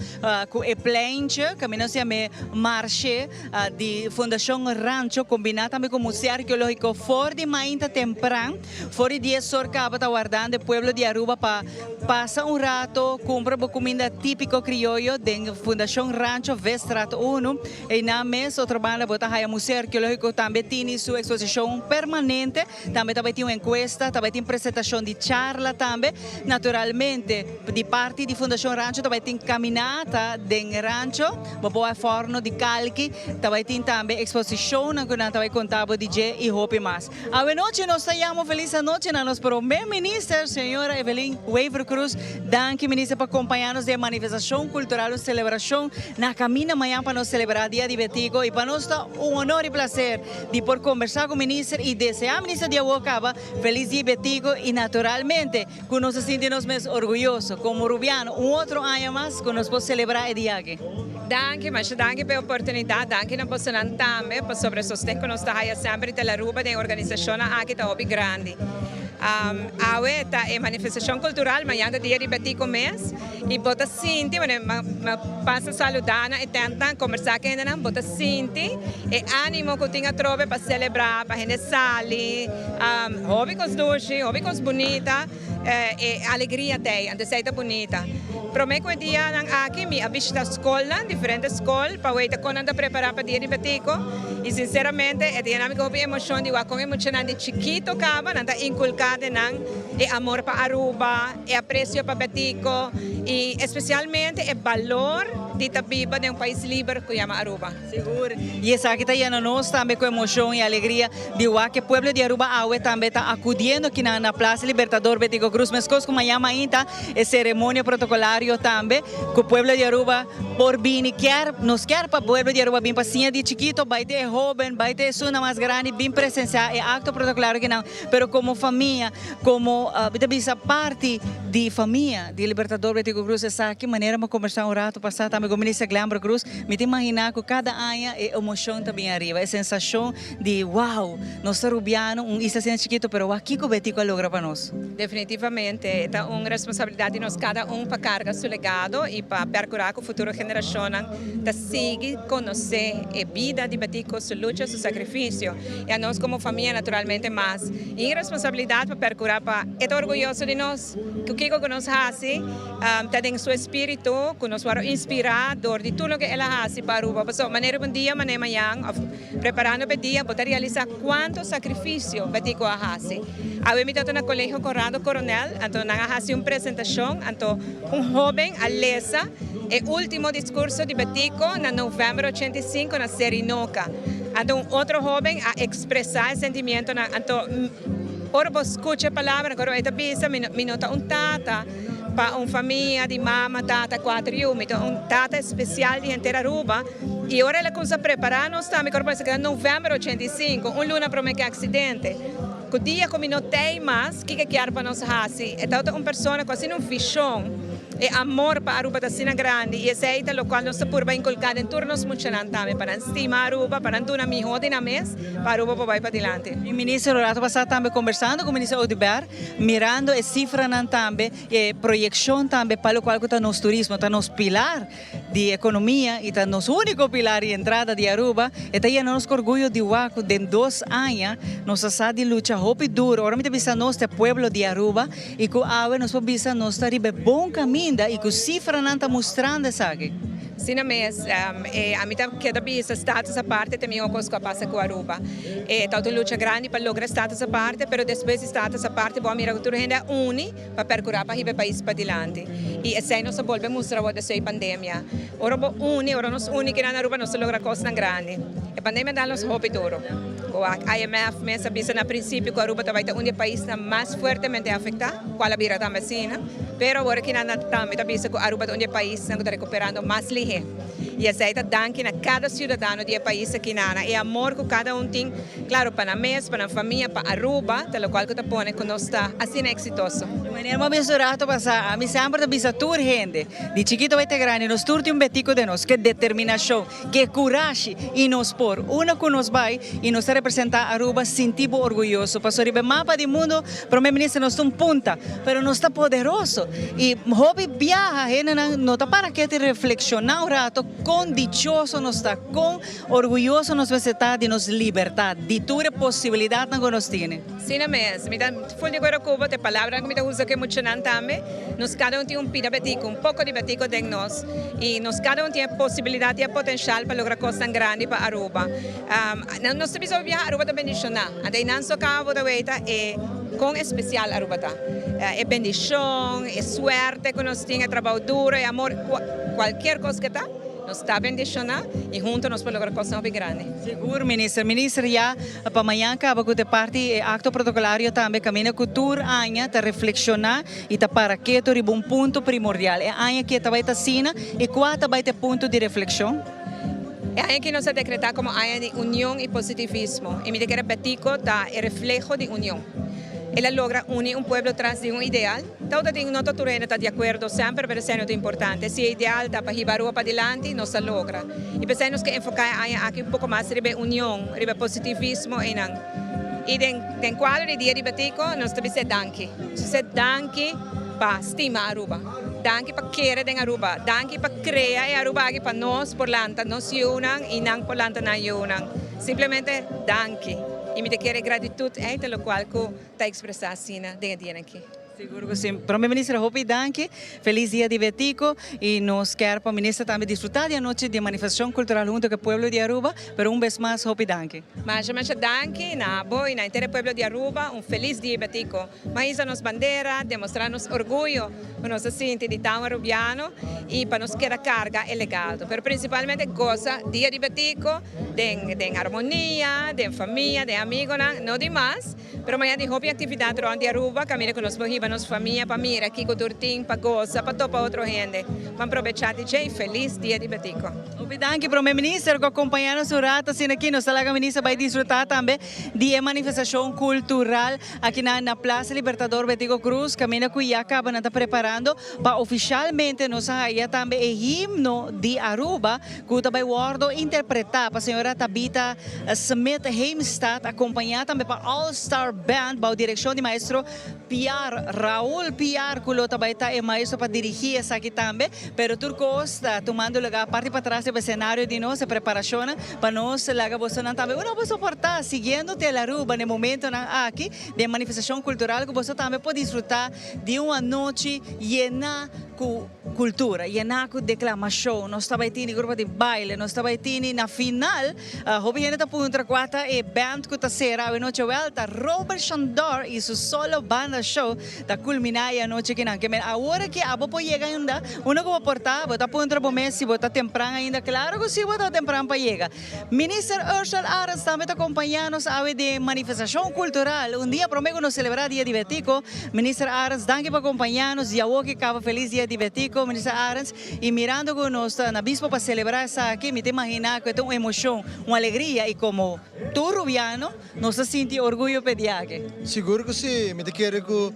cu e pleintje caminda nos yama e marshe di Fundacion Rancho combina tambe cu Museo Arqueologico for di mainta tempran for di dies or caba ta wardando e pueblo di Aruba pa pasa un rato cumpra bo cuminda tipico crioyo den Fundacion Rancho Vestraat uno. Einan mes otro banda bo ta haya Museo Arkeológiko tambe tini su eksposishon permanente, tambe ta bai tin un enkuesta, ta bai tin presentashon di charla tambe. Naturalmente di parti di Fundashon Rancho ta bai tin kaminata den rancho, bo por wak fòrno di kalki, ta bai tin tambe eksposishonnan ku nan ta bai konta bo di dje i hopi mas. Awenochi nos ta yama un felis anochi na nos Prome Minister, Señora Evelyn Wever Croes. Danki Minister pa compaña nos den e manifestacion cultural, un celebracion na caminda mañan pa nos celebra Dia di Betico y pa nos ta un honor y placer di por conversa cu Minister y desea Minister di awor caba felis Dia di Betico y naturalmente cu nos ta sinti nos mes orguyoso como Rubiano un otro aña mas cu nos por celebra e dia aki. Danki, masha danki pa e oportunidat. Danki na bosonan tambe pasobra e sosten ku nos ta haya semper di Telaruba den e organisashonnan aki ta hopi grandi. Awe ta e manifestashon kultural, mañan ta dia di Betico mes i bo ta sinti, wanneer mi pasa saluda na e tentnan, kombersá ku hendenan, bo ta sinti e animo ku tin atrobe pa selebrá, pa hende sali. Hopi kos dushi, hopi kos bunita. E alegria ta ei, anto esei ta bunita. Prome ku e dianan aki mi a bishita skolnan, diferente skol, pa wei ta kon nan ta prepará pa Dia di Betico. I sinseramente e ta yena mi ku hopi emoshon di wak kon e muchanan di chikito kaba nan ta inkulká den nan e amor pa Aruba, e apresio pa Betico i espesialmente e balor di ta biba den un pais liber ku yama Aruba. Sigur, y esaki ta yena nos tambe cu emocion y alegria di wak e pueblo di Aruba awe tambe ta acudiendo kinan na Plaza Libertador Betico Croes mescos cu mañan mainta e ceremonia protocolario tambe cu pueblo di Aruba por bini kier nos kier pa pueblo di Aruba bin pa siña di chikito bay te e hoben bay te esunnan mas grandi bin presencia e acto protocolario kinan pero como famia como mi ta bisa parti di famia di Libertador Betico Croes esaki manera mi a combersa un rato pasa tambe cu Minister Glenbro Croes Mi ta imaginá ku kada aña e emoshon ta bin ariba, e sensashon di wow, nos ta Rubiano, un isla asina chikitu, pero wak kiko Betico a logra pa nos. Definitivamente, e ta un responsabilidat di nos kada un pa karga su legado i pa perkurá ku futuro generashonnan ta sigui konosé e bida di Betico, su lucha, su sakrifisio. I anos komo famia naturalmente mas i responsabilidat pa perkurá pa e ta orguyoso di nos ku kiko ku nos hasi. Ta den su espiritu ku nos wòrdu inspirá dor di tur loke el a hasi pa Aruba. Pasobra manera un dia manera mañan òf preparando pa e dia bo ta realisá kuantu sakrifisio Betico a hasi. Awe mi tabata na Kolegio Conrado Coronel, anto nan a hasi un presentashon, anto un hóben a lesa e último diskurso di Betico na novèmber 85 na Serinoca. Anto un otro hóben a ekspresá e sentimientonan. Anto ora bo skucha e palabranan ku e ta bisa, mi no ta un tata. Pa un famia di mama, tata, cuater yu. Mi ta un tata especial di henter Aruba y ora el a cuminsa prepara nos tambe cu ora keda november 85, un luna prome cu e accidente. Cu dia cu mi no tey mas, kico kier pa nos haci? E tabata un persona cu asina un vision, e amor pa Aruba ta asina grandi y esey ta locual nos ta purba inculca den tur nos muchanan tambe, pa nan stima Aruba, pa nan duna miho di nan mes pa Aruba por bay padilanti. Mi minister, un rato pasa tambe conversando cu minister Oduber, Mirando e sifranan tambe, e proyekshon tambe pa lokual ku ta nos turismo, ta nos pilar di ekonomia i ta nos úniko pilar di entrada di Aruba, e ta yena nos ku orguyo di wak ku den dos aña nos a sa di lucha hopi duro. Ora mi ta bisa nos ta e pueblo di Aruba i ku awe nos por bisa nos ta riba e bon kaminda i ku sifranan ta mustrando esaki. Asina mes, e ami ta keda bisa status aparte ta e mihó kos ku a pasa ku Aruba. E tabata un lucha grandi pa logra status aparte, pero despues di status aparte bo a mira ku tur hende a uni pa perkurá pa hiba e pais padilanti. I esei nos a bolbe mustra awor despues di pandemia. Ora bo uni, ora nos uni kinan na Aruba nos ta logra kosnan grandi. E pandemia a dal nos hopi duro. Bo wak IMF mes a bisa na principio cu Aruba ta bay ta un di e paisnan mas fuertemente afecta, cual a bira tambe asina. Pero awor aki nan tambe ta bisa cu Aruba ta un di e paisnan cu ta recuperando mas lihe. Y esey ta danki na cada ciudadano di e pais aki nan. E amor cu cada un tin, claro, pa nan mes, pa nan famia, pa Aruba, ta locual cu ta pone cu nos ta asina exitoso. Di manera bo a bisa un rato pasa, ami semper ta bisa tur hende, di chikito bay te grandi, nos tur tin un betico den nos, ke determinacion, Ke kurashi i nos por. Unda ku nos bai i nos ta representá Aruba sinti bo orguyoso. Pasobra riba e mapa di mundu Prome Minister nos ta un punta, pero nos ta poderoso. I hopi biaha hendenan no ta para ketu i reflekshoná un rato kon dichoso nos ta, kon orguyoso nos mester ta di nos libertat, di tur e posibilidatnan ku nos tene. Asina mes, mi ta ful di akuerdo ku bo, ta e palabranan ku mi ta usa ku e muchanan tambe. Nos kada un tin un pida betico, un poko di betico den nos. Y nos cada un tin e posibilidad y e potencial pa logra cosnan grandi pa Aruba. Nos ta bisa hopi biaha Aruba ta bendiciona. Ante eynan so caba bo ta weta e con especial Aruba ta. E bendicion, e suerte cu nos tin, e trabao duro, e amor, cualkier cos que ta. Nos ta bendiciona y hunto nos por logra cosnan hopi grandi. Sigur minister. Minister ya pa mañan caba cu ta parti e acto protocolario tambe caminda cu tur aña ta reflexiona y ta para keto riba un punto primordial. E aña aki ta bay ta asina y cua ta bay ta e punto di reflexion? E aña aki nos a decreta como aña di union y positivismo y mi ta kere Betico ta e refleho di union. El a logra uni un pueblo tras di un ideal. Tawata tin no ta tur hende ta di akuerdo semper, pero esei no ta importante. Si e ideal ta pa hiba Aruba padilanti, nos ta logra. I p'esei nos ke enfoká e aña aki un poko mas riba e union, riba e positivismo einan. I den den kuadro di Dia di Betico nos ta bis'é danki. Nos ta bis'é danki pa stima Aruba, danki pa kere den Aruba, danki pa krea e Aruba aki pa nos por lanta nos yunan i nan por lanta nan yunan. Simplemente danki. I mi ta kere gratitut ei ta lokual ku ta expresa asina den e dianan aki. Sigur cu si. Prome Minister hopi danki. Feliz dia di Betico y nos kier pa Minister tambe disfruta di anochi di e manifestacion cultural hunto cu e pueblo di Aruba, pero un bes mas hopi danki. Masha masha danki na abo y na henter e pueblo di Aruba. Un feliz dia Betico. Ban hisa nos bandera, demostra nos orguyo cu nos ta sinti di ta un Arubiano y pa nos keda carga e legado. Pero principalmente goza dia di Betico den den armonia, den famia, den amigonan, no di mas. Pero mañana tin hopi actividad rond di Aruba, caminda cu nos por hiba nos famia pa mira kico tur tin, pa goza, pa topa otro hende. Ban probecha di dje y feliz Dia di Betico. Hopi danki Prome Minister cu a compaña nos un rato asina aki. Nos ta laga Minister bay disfruta tambe di e manifestacion cultural aki na na Plaza Libertador Betico Croes, caminda cu ya caba nan ta preparando pa oficialmente nos a haya tambe e himno di Aruba cu ta bay wordo interpreta pa señora Tabitha Smith Heemstad acompaña tambe pa All Star Band bao direccion di maestro Piar Raul Piar cu lo ta bay ta e maestro pa dirigi esaki tambe pero tur cos ta tumando lugar parti patras riba escenario di nos e preparacionnan pa nos laga bosonan tambe uno por soporta siguiendo Telaruba na e momentonan aki den manifestacion cultural cu boso tambe por disfruta di un anochi yena cu cultura, yena cu declamacion. Nos ta bay tini grupo di baile, nos ta bay tini na final, hopi hende ta puntra cua ta e band cu ta cera awe nochi. Wel, ta Robert Shandor y su solo banda show ta culmina e anochi akinan. Ke men awor aki abo por yega ainda, uno cu bo por ta, bo ta puntra bo mes si bo ta tempran ainda. Claro cu si bo ta tempran pa yega. Minister Ursell Arends tambe ta compaña nos awe den manifestacion cultural. Un dia prome cu nos celebra Dia di Betico. Minister Arends, danki pa compaña nos. Di awo ki caba feliz Dia di Betico, Minister Arends. Y mirando cu nos ta na bispo pa celebra esaki, mi ta imagina cu e ta un emocion, un alegria y como tur Rubiano, Nos ta sinti orguyo p'e dia aki. Sigur ku si. Mi ta kere ku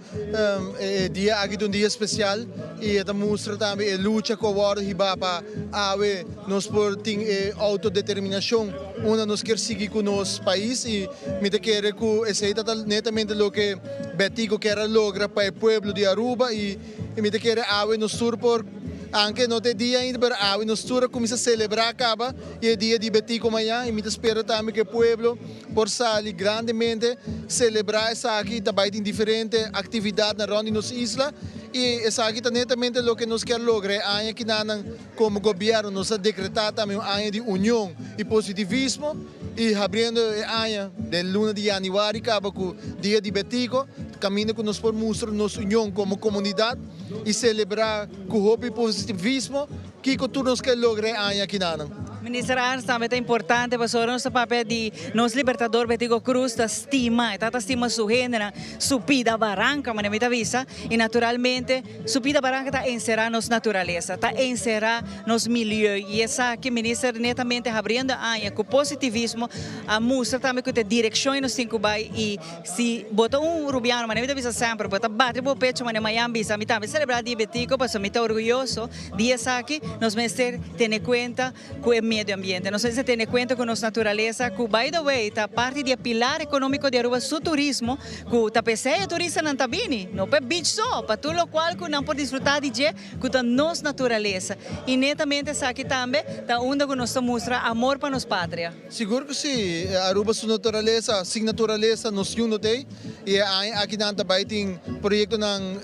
e dia aki ta un dia spesial i e ta mustra tambe e lucha ku a wòrdu hibá pa awe nos por tin e outodeterminashon unda nos kier sigui ku nos pais i mi ta kere ku esei ta netamente loke Betico kier a logra pa e pueblo di Aruba i mi ta kere awe nos tur por Anke no ta e dia ainda, pero awe nos tur a kuminsá selebrá kaba i e dia di Betico mañan i mi ta spera tambe ku e pueblo por sali grandemente selebrá esaki i ta bai tin diferente aktividatnan rònt di nos isla i esaki ta netamente loke nos kier logra e aña kinanan komo gobièrnu nos a dekretá tambe un aña di union i positivismo i habriendo e aña den luna di yanüari kaba ku dia di Betico kaminda ku nos por mustra nos union komo komunidat. I selebrá ku hopi positivismo kiko tur nos ke logra e aña akinanan. Minister Arns tambe ta importante pasobra nos ta papia di nos Libertador Betico Croes ta stima, e tata stima su hendenan, su pida baranca manera mi ta bisa y naturalmente su pida baranca ta encera nos naturalesa, ta encera nos milieu y esaki Minister netamente habriendo aña cu positivismo a mustra tambe cu ta e direccion y nos tin cu bay y si bo ta un Rubiano manera mi ta bisa semper bo ta bati bo pecho manera mayan bisa mi tambe celebra dia Betico pasobra mi ta orguyoso di esaki nos mester tene cuenta cu e medio ambiente. Nos mester tene cuenta cu nos naturalesa cu by the way ta parti di e pilar economico di Aruba, su turismo cu ta p'esey e turistanan ta bini, no p'e beach so, pa tur locual cu nan por disfruta di dje cu ta nos naturalesa. Y netamente esaki tambe ta unda cu nos ta mustra amor pa nos patria. Sigur cu si, Aruba su naturalesa, sin naturalesa nos niun no t'ey y e aña aki nan ta bay tin proyectonan,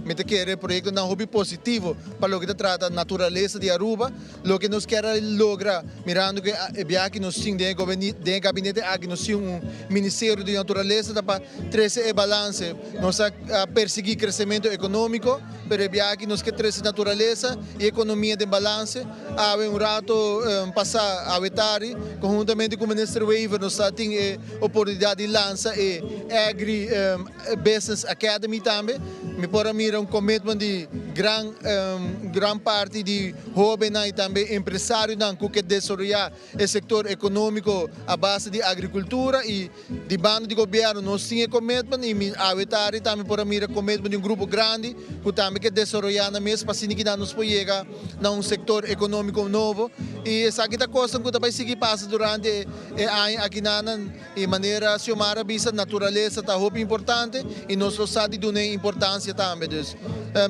mi ta kere proyectonan hopi positivo pa loke ta trata naturalesa di Aruba. Loke nos kier a logra mirando cu e biaha ki nos tin den e gabinete aki nos tin un ministerio di naturalesa ta pa trece e balance. Nos a persigui crecemento economico pero e biaha aki nos ke trece naturalesa y economia den balance. Awe un rato pasa awe tardi conhuntamente cu Minister Wever nos ta tin e oportunidad di lansa e Agri Business Academy tambe. Mi por a mira un commitment di gran gran parti di hobennan y tambe empresarionan cu ke desaroya e sector economico a base di agricultura y di banda di gobierno nos tin e commitment y mi awe tardi tambe por a mira commitment di un grupo grandi cu tambe ke desaroya nan mes pa asina kinan nos por yega na un sector economico nobo y esaki ta cosnan cu ta bay sigui pasa durante e aña akinanan. E manera Xiomara a bisa, naturalesa ta hopi importante y nos lo sa di dun'e importancia tambe. Dus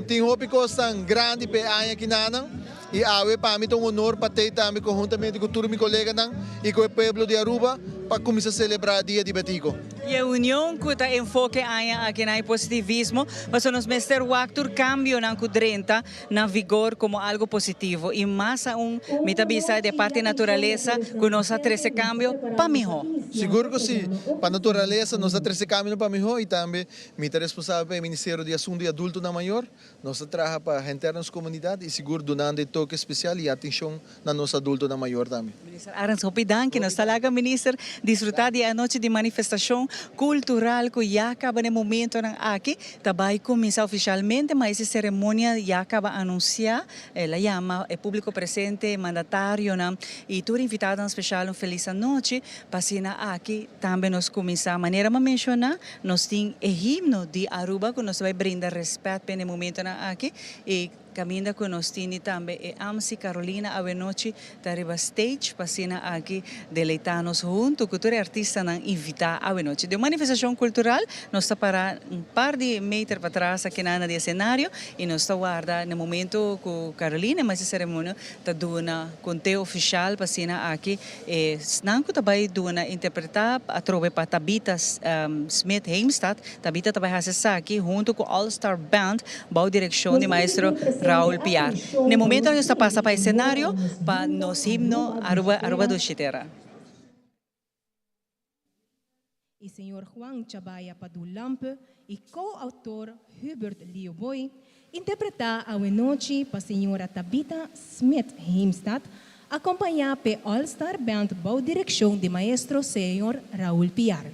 tin hopi cosnan grandi p'e aña akinanan y awe pa mi ta un honor pa t'ey tambe conhuntamente cu tur mi coleganan y cu e pueblo di Aruba pa cuminsa celebra Dia di Betico. Y e union cu ta enfoke aña akinan e positivismo, pasobra nos mester wak tur cambionan cu drenta na vigor como algo positivo y mas aun mi ta bisa di e parti naturalesa cu nos a trece cambio pa miho. Sigur cu si, pa naturalesa nos a trece cambionan pa miho y tambe mi ta responsabel pa e Ministerio di Asunto di Adultonan Mayor, nos ta traha pa henter nos comunidad y sigur dunando e toke especial y atencion na nos adultonan mayor tambe. Minister Arends hopi danki. Nos ta laga Minister disfruta di e anochi di manifestacion cultural cu ya caba na e momentonan aki. Ta bay cuminsa oficialmente, ma ese ceremonia ya caba anuncia. El a yama e publico presente, e mandatarionan y tur invitadonan special un feliz anochi. Pa asina aki tambe nos cuminsa. Manera mi a menciona, nos tin e himno di Aruba cu nos ta bay brinda respet p'e na e momentonan aki y Caminda cu nos tini tambe e Amsi Carolina awenochi ta riba stage pa asina aki deleita nos hunto cu tur e artistanan invita awenochi. Den un manifestacion cultural nos ta para un par di meter patras akinan na di escenario y nos ta warda na momento cu Carolina mas e ceremonia ta duna conteo oficial pa asina aki e esnan cu ta bay duna interpreta atrobe pa Tabitha Smith Heemstad. Tabitha ta bai hasi esaki hunto ku All Star Band bou direkshon di maestro Raul Piar. Na e momento nos ta pasa pa e senario pa nos himno Aruba Aruba Dushi Tera. Y señor Juan Chabaya Padu Lampe y co-autor Hubert Leo Boy, interpreta awenochi pa señora Tabitha Smith Heemstad, acompaña p'e All Star Band bou direccion di maestro señor Raul Piar.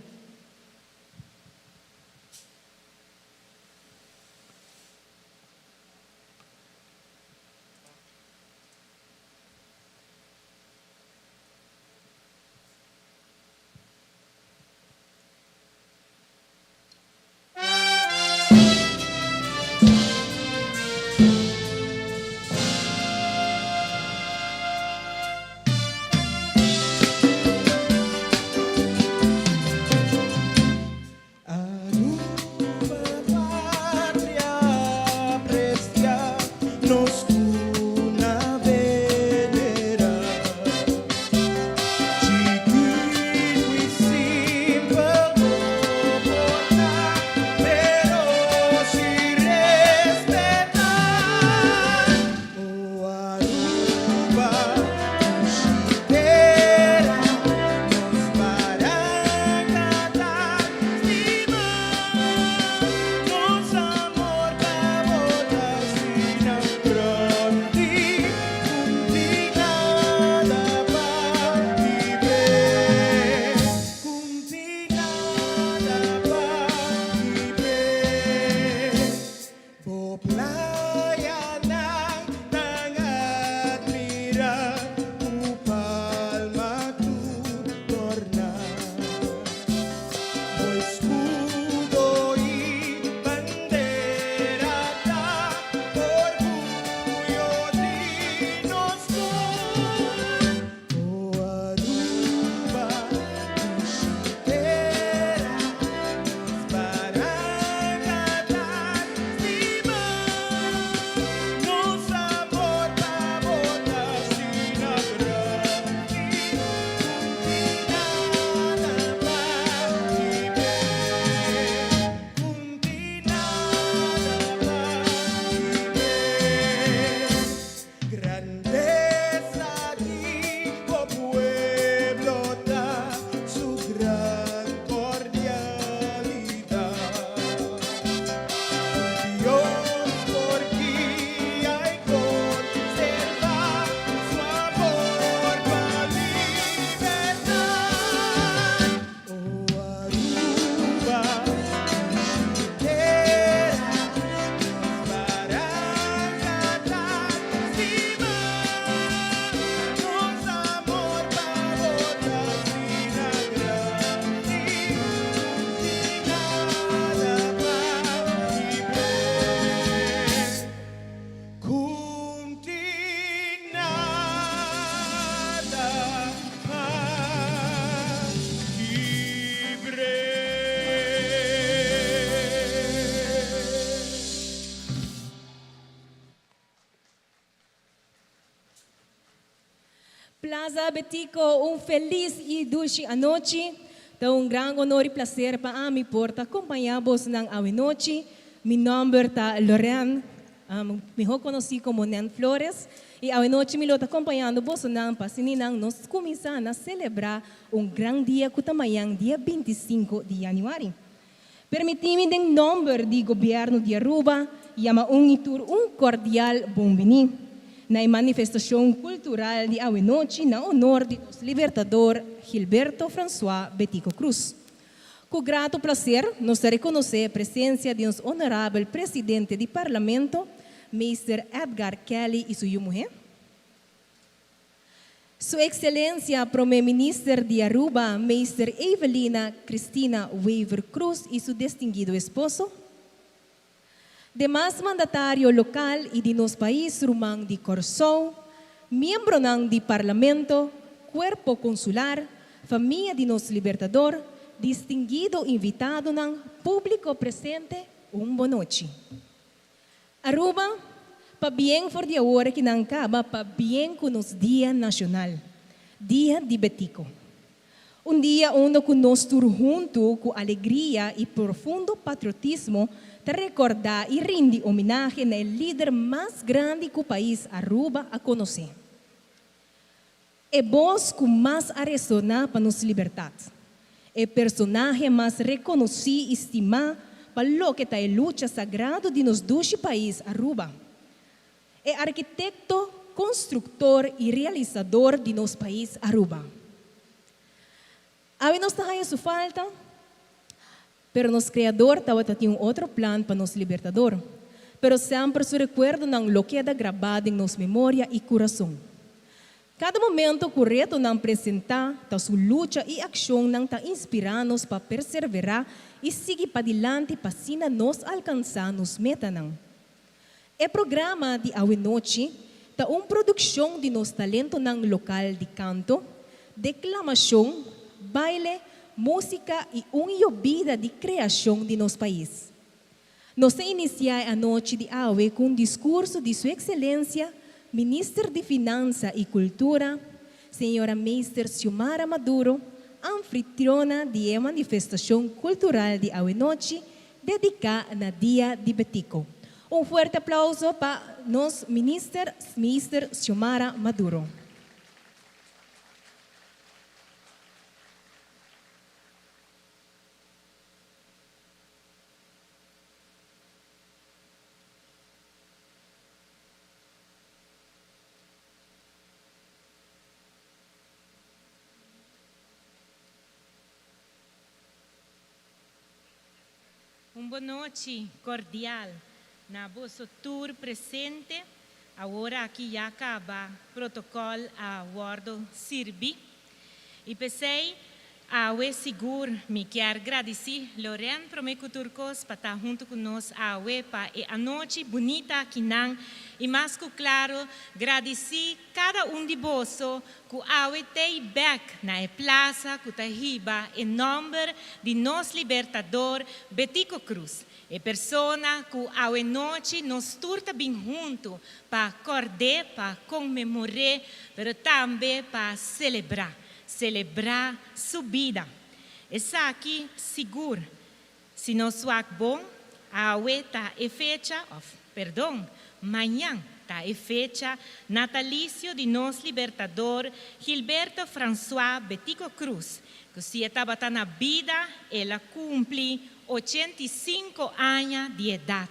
Plaza Betico, un felis y dushi anochi. Ta un gran honor y placer pa ami por ta acompaña bosnan awe nochi. Mi nomber ta Lorraine, miho conoci como Nen Flores, y awe nochi mi lo ta acompañando bosonan pa asininan nos cuminsa na celebra un gran dia cu ta mañan dia 25 di januari. Permití mi den nòmber di Gobièrnu di Aruba yama un i tur un kordial bon biní na e manifestashon kultural di awenochi na honor di nos Libertador Gilberto François Betico Croes. Ku grato plaser nos ta rekonosé presensia di nos Honorabel Presidente di Parlamento, Meester Edgar Kelly i su yu muhé. Su Excelencia Prome Minister di Aruba, Meester Evelina Cristina Wever Croes y su distinguido esposo, demas mandatario local y di nos pais ruman di Corsou, miembronan di Parlamento, Cuerpo Consular, famia di nos Libertador, distinguido invitadonan, publico presente, un bonochi. Aruba, pabien for di awor ki nan kaba pabien ku nos Dia Nashonal, Dia di Betico. Un dia unda ku nos tur huntu ku alegria i profundo patriotismo ta rekordá i rindi homenahe na e lider mas grandi ku pais Aruba a konosé. E bos ku mas a resoná pa nos libertat. E personahe mas rekonosí i stimá pa loke ta e lucha sagrado di nos dushi pais Aruba. E arkitekto, konstruktor i realisador di nos pais Aruba. Awe nos ta haña su falta, pero nos Kreador tabata tin un otro plan pa nos Libertador. Pero semper su rekuerdonan lo keda grabá den nos memoria i kurason. Kada momento ku retonan presentá, ta su lucha i akshonnan ta inspirá nos pa perserverá i sigui padilanti pa asina nos alkansá nos metanan. E programa di awenochi ta un produkshon di nos talentonan lokal di kanto, deklamashon, baile, músika i un yobida di kreashon di nos pais. Nos ta inisiá e anochi di awe ku un diskurso di Su Ekselensia Minister di Finansa i Kultura, Señora Meester Xiomara Maduro, anfritriona di e manifestashon kultural di awenochi dediká na Dia di Betico. Un fuerte aplauso pa nos Minister Meester Xiomara Maduro. Un bonochi cordial na boso tur presente. Awor aki ya caba protocol a wordo sirbi. Y p'esey awe sigur mi kier gradici Loren prome cu tur cos pa ta hunto cu nos awe pa e anochi bunita akinan y mas cu claro gradici cada un di boso cu awe t'ey bek na e plaza cu ta hiba e nomber di nos Libertador Betico Croes. E persona cu awe nochi nos tur ta bin hunto pa cord'é, pa conmemor'é, pero tambe pa celebrá, celebrá su bida. Esaki sigur, si nos wak bon, awe ta e fecha, of perdon, mañan ta e fecha natalicio di nos libertador Gilberto Francois Betico Croes, cu si e tabata na bida el a cumpli 85 aña di edat.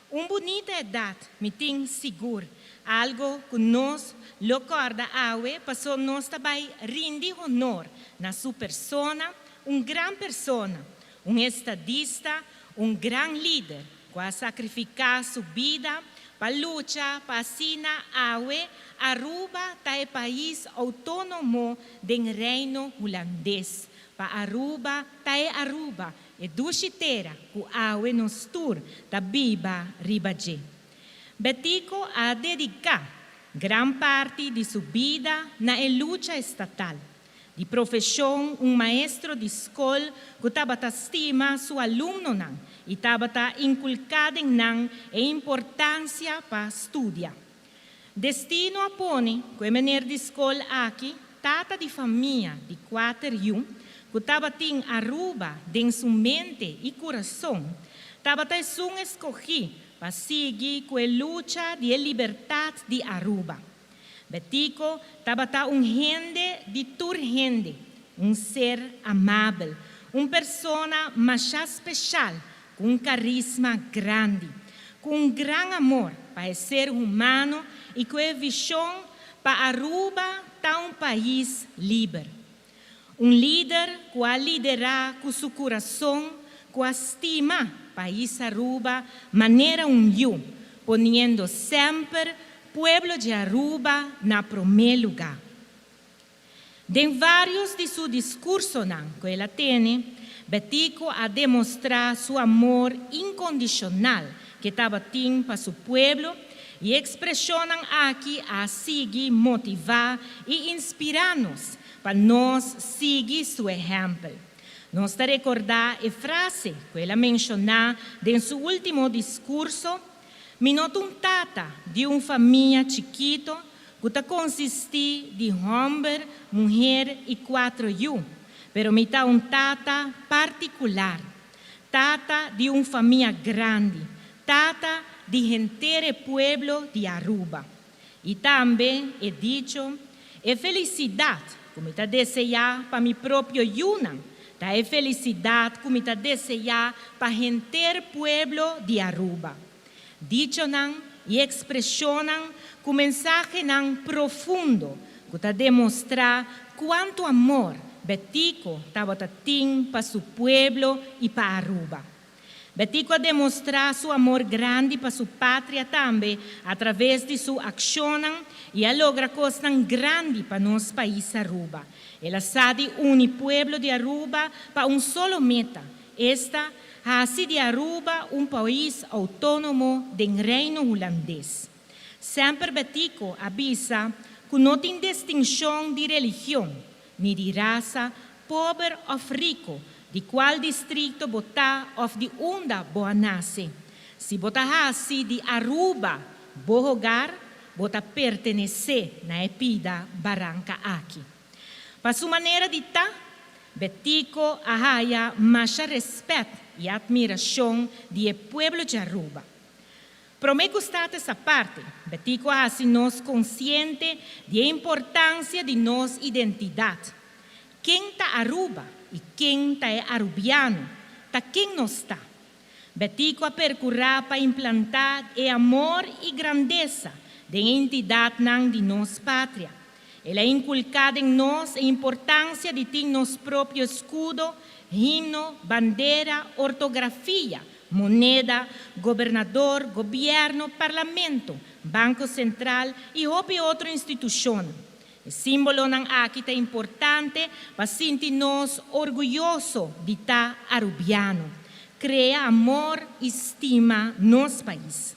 Un bunita edat, mi tin sigur. Algo ku nos lo kòrda awe paso nos ta bai rindi honor na su persona, un gran persona, un estadista, un gran lider ku a sakrifiká su bida pa lucha pa asina awe Aruba ta e pais outónomo den Reino Hulandes. Pa Aruba ta e Aruba, e dushi tera ku awe nos tur ta biba riba dje. Betico a dediká gran parti di su bida na e lucha estatal. Di profeshon un maestro di skol ku tabata stima su alumnonan i tabata inkulká den nan e importansia pa studia. Destino a pone ku e mener di skol aki, tata di famia di kuater yu, ku tabatin Aruba den su mente i kurason, tabata esun eskogí pa sigui ku e lucha di e libertat di Aruba. Betico tabata un hende di tur hende, un ser amabel, un persona masha speshal ku un karisma grandi, ku un gran amor pa e ser humano i ku e vishon pa Aruba ta un pais liber. Un lider ku a liderá ku su kurason, ku a stima pais Aruba manera un yu, poniendo semper pueblo di Aruba na promé lugá. Den vários di su diskursonan ku el a tene, Betico a demostrá su amor inkondishonal ku e tabatin pa su pueblo i e ekspreshonnan aki a sigui motivá i inspirá nos pa nos sigui su ehèmpel. Nos ta rekordá e frase ku el a menshoná den su último diskurso, Mi no ta un tata di un famia chikito ku ta konsistí di hòmber, muher i kuatro yu, pero mi ta un tata partikular, tata di un famia grandi, tata di henter e pueblo di Aruba. I tambe e dicho, E felisidat ku mi ta deseá pa mi propio yunan, ta e felisidat ku mi ta deseá pa henter pueblo di Aruba. Dichonan i ekspreshonnan ku mensahenan profundo ku ta demostrá kuantu amor Betico tabata tin pa su pueblo i pa Aruba. Betico a demostrá su amor grandi pa su patria tambe a traves di su akshonnan i a logra kosnan grandi pa nos pais Aruba. El a sa di uni pueblo di Aruba pa un solo meta, esta, hasi di Aruba un pais outónomo den Reino Hulandes. Semper Betico a bisa ku no tin distinshon di religion, ni di rasa, pober òf riku, di kual distrikto bo ta òf di unda bo a nase. Si bo ta hasi di Aruba bo hogar, bo ta pertenesé na e pida baranka aki. Pa su manera di ta, Betico a haya masha rèspèt i atmirashon di e pueblo di Aruba. Promé ku Status Aparte, Betico a hasi nos konsiente di e importansia di nos identidat. Ken ta Aruba i ken ta e arubiano? Ta ken nos ta? Betico a perkurá pa implantá e amor i grandesa den e entidatnan di nos patria. El a inkulká den nos e importansia di tin nos propio eskudo, himno, bandera, ortografia, moneda, gobernador, gobièrnu, parlamento, Banko Sentral i hopi otro institushonnan. E símbolonan aki ta importante pa sinti nos orguyoso di ta arubiano, krea amor i stima nos pais.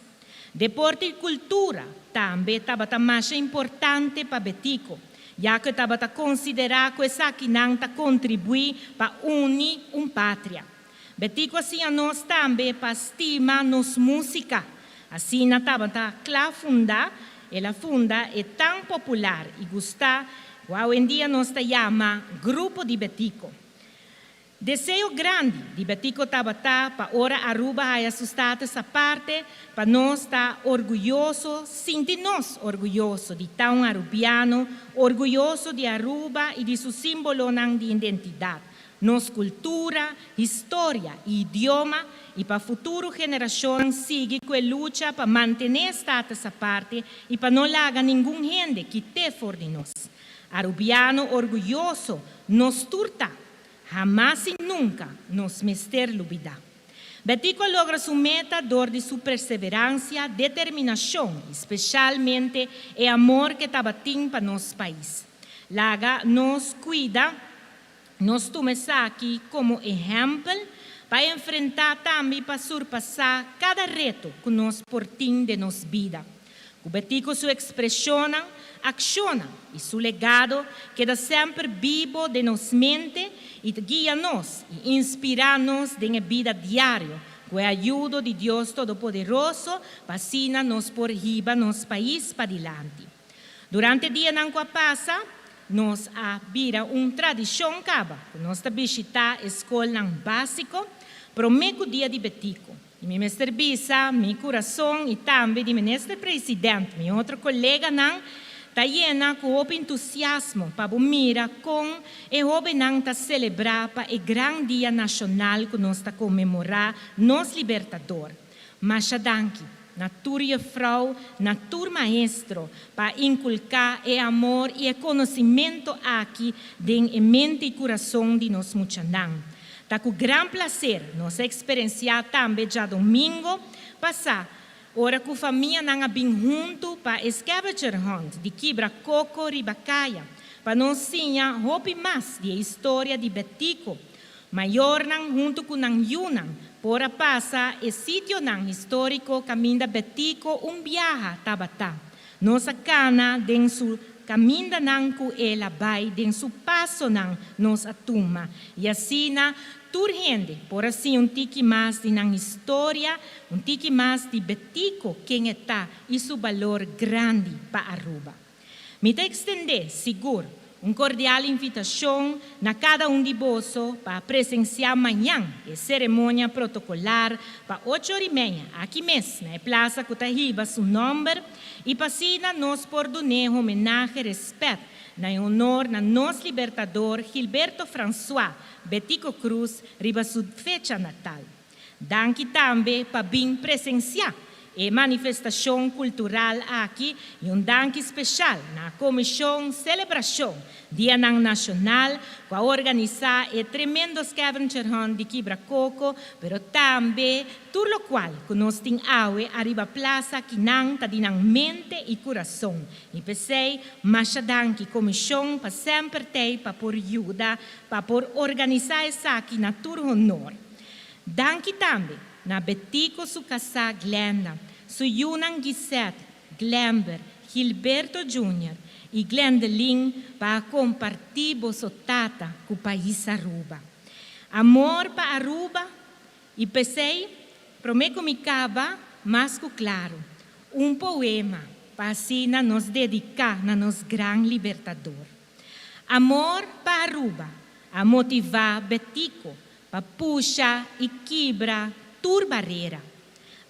Deporte i kultura tambe tabata masha importante pa Betico, ya ku e tabata konsiderá ku esakinan ta kontribuí pa uni un patria. Betico a siña nos tambe pa stima nos músika. Asina tabata kla fundá, el a funda e tan popular i gustá ku awendia nos ta yama Grupo di Betico. Deseo grandi di Betico tabata pa ora Aruba haya su status aparte, pa nos ta orguyoso, sinti nos orguyoso di ta un Arubiano, orguyoso di Aruba y di su simbolonan di identidad, nos cultura, historia y idioma y pa futuro generacionnan sigui cu e lucha pa mantene e status aparte y pa no laga ningun hende kite for di nos. Arubiano orguyoso nos tur ta. Hamas i nunka nos mester lubidá. Betico a logra su meta dor di su perseveransia, determinashon i speshalmente e amor ke tabatin pa nos pais. Laga nos kuida, nos tuma esaki komo ehèmpel pa enfrentá tambe pa surpasá kada reto ku nos por tin den nos bida. Ku Betico su ekspreshonnan, akshonnan i su legado keda semper bibo den nos mente i ta guia nos i inspirá nos den e bida diario. Ku e ayudo di Dios Todopoderoso, pa asina nos por hiba nos pais padilanti. Durante e dianan ku a pasa, nos a bira un tradishon kaba ku nos ta bishitá e skolnan básiko promé ku Dia di Betico. I mi mester bisa mi kurason i tambe di Minister President, mi otro koleganan, ta yena ku hopi entusiasmo pa bo mira kon e hóbennan ta selebrá pa e gran dia nashonal ku nos ta konmemorá nos Libertador. Masha danki na tur jefrou, na tur maestro pa inkulká e amor i e konosimentu aki den e mente i kurason di nos muchanan. Ta ku gran plaser nos a eksperensiá tambe djadomingo pasá ora ku famianan a bin huntu pa e scavenger hunt di kibra koko riba kaya pa nos siña hopi mas di e historia di Betico. Mayornan huntu ku nan yunan por a pasa e sitionan históriko kaminda Betico un biaha tabata. Nos a kana den su kamindanan ku el a bai, den su pasonan nos a tuma. I asina tur hende por a siña un tiki mas di nan historia, un tiki mas di Betico ken e ta i su balor grandi pa Aruba. Mi ta ekstendé sigur un kordial invitashon na kada un di boso pa presensiá mañan e seremonia protokolar pa ocho or i meia aki mes na e plasa ku ta hiba su nòmber i pa asina nos por dun'é homenahe rèspèt na e honor na nos libertador Gilberto Francois Betico Croes riba su fecha natal. Danki tambe pa bin presensiá e manifestashon kultural aki i un danki speshal na Komishon Selebrashon Dianan Nashonal ku a organisá e tremendo scavenger hunt di Kibra Koko, pero tambe tur lokual ku nos tin awe ariba plasa kinan ta di nan mente i kurason. I p'esei masha danki Komishon pa semper t'ei pa por yuda pa por organisá esaki na tur honor. Danki tambe na Betico su kasá Glenda, su yunan Gisette, Glenber, Gilberto Junior i Glendelyn pa a kompartí boso tata ku pais Aruba. Amor pa Aruba i p'esei promé ku mi kaba mas ku klaru un poema pa asina nos dediká na nos gran Libertador. Amor pa Aruba a motivá Betico pa pusha i kibra tur barera.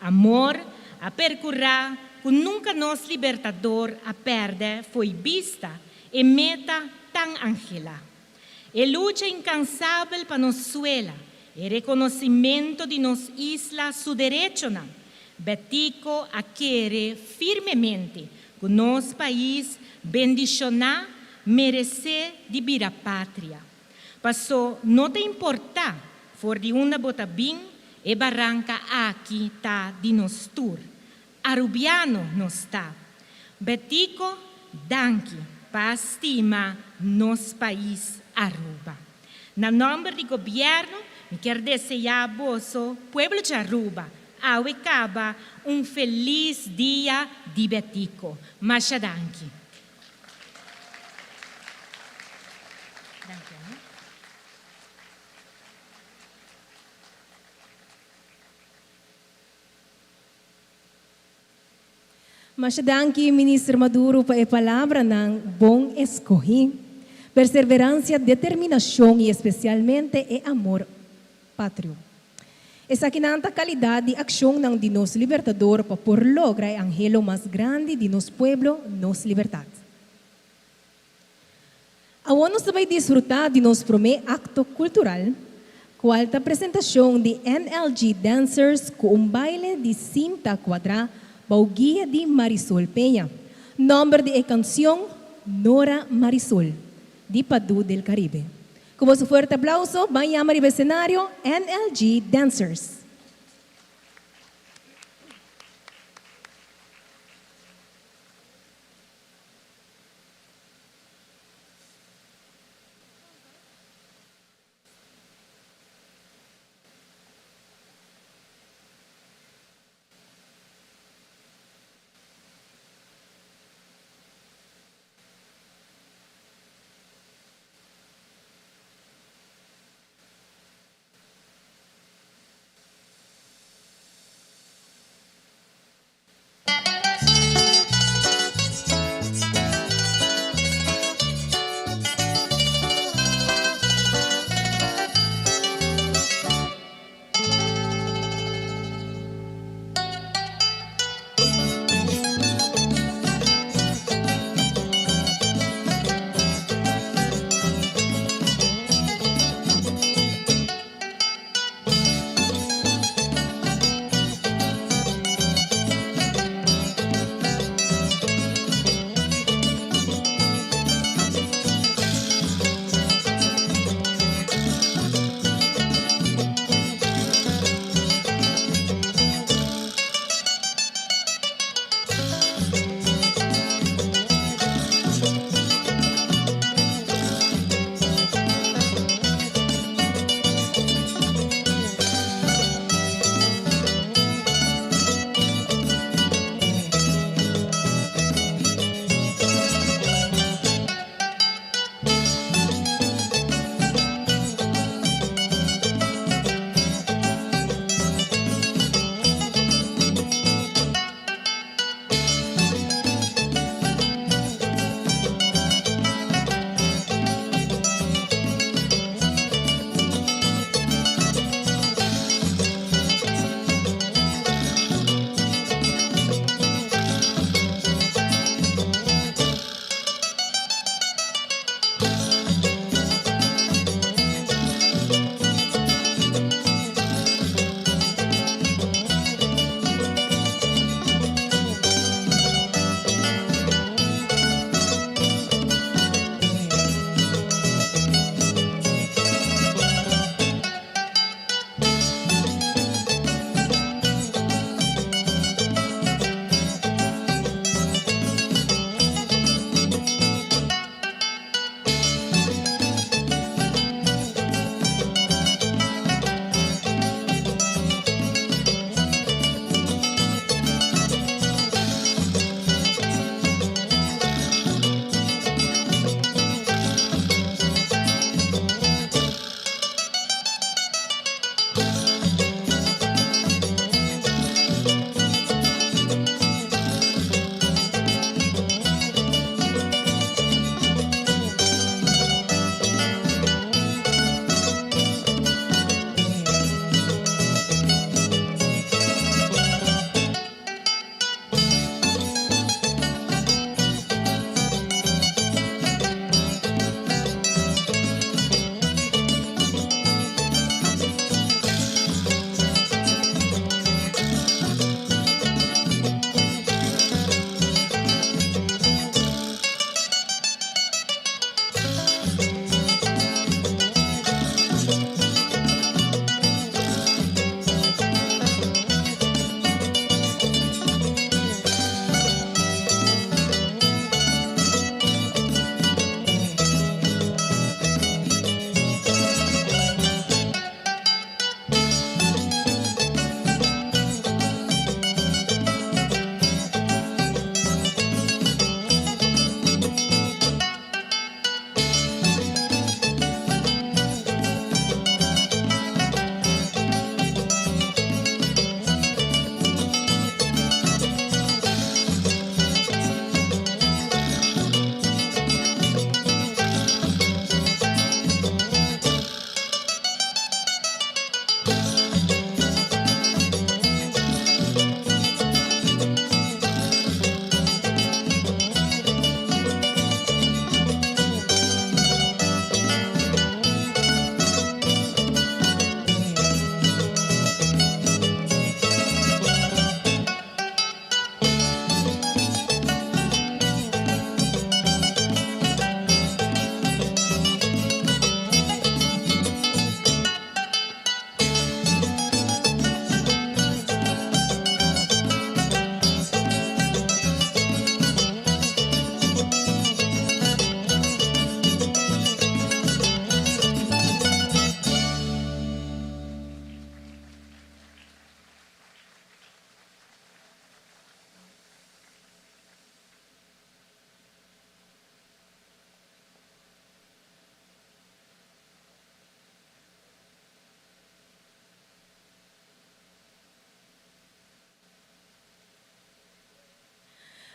Amor a perkurá ku nunka nos Libertador a pèrdè fo'i bista e meta tan anhelá. E lucha inkansabel pa nos suela, e rekonosimento di nos isla su derechonan, Betico a kere firmemente ku nos pais bendishoná meresé di bira patria. Paso no ta importá for di unda bo ta bin, e baranka aki ta di nos tur. Arubiano nos ta. Betico, danki pa a stima nos pais Aruba. Na nomber di Gobierno mi kier desea boso, pueblo di Aruba, awe caba un feliz dia di Betico. Masha danki. Masha danki Minister Maduro pa e palabranan bon escogi. Perserverancia, determinacion y especialmente e amor patrio. Esakinan ta calidad di accionnan di nos Libertador pa por logra e anhelo mas grandi di nos pueblo, nos libertad. Awor nos ta bai disfruta di nos prome acto cultural, cual ta presentacion di NLG Dancers cu un baile di cinta cuadra bou guia di Marisol Peña. Nomber di e cancion, Nora Marisol, di Padu del Caribe. Ku boso fuerte aplauso, ban yama riba escenario NLG Dancers.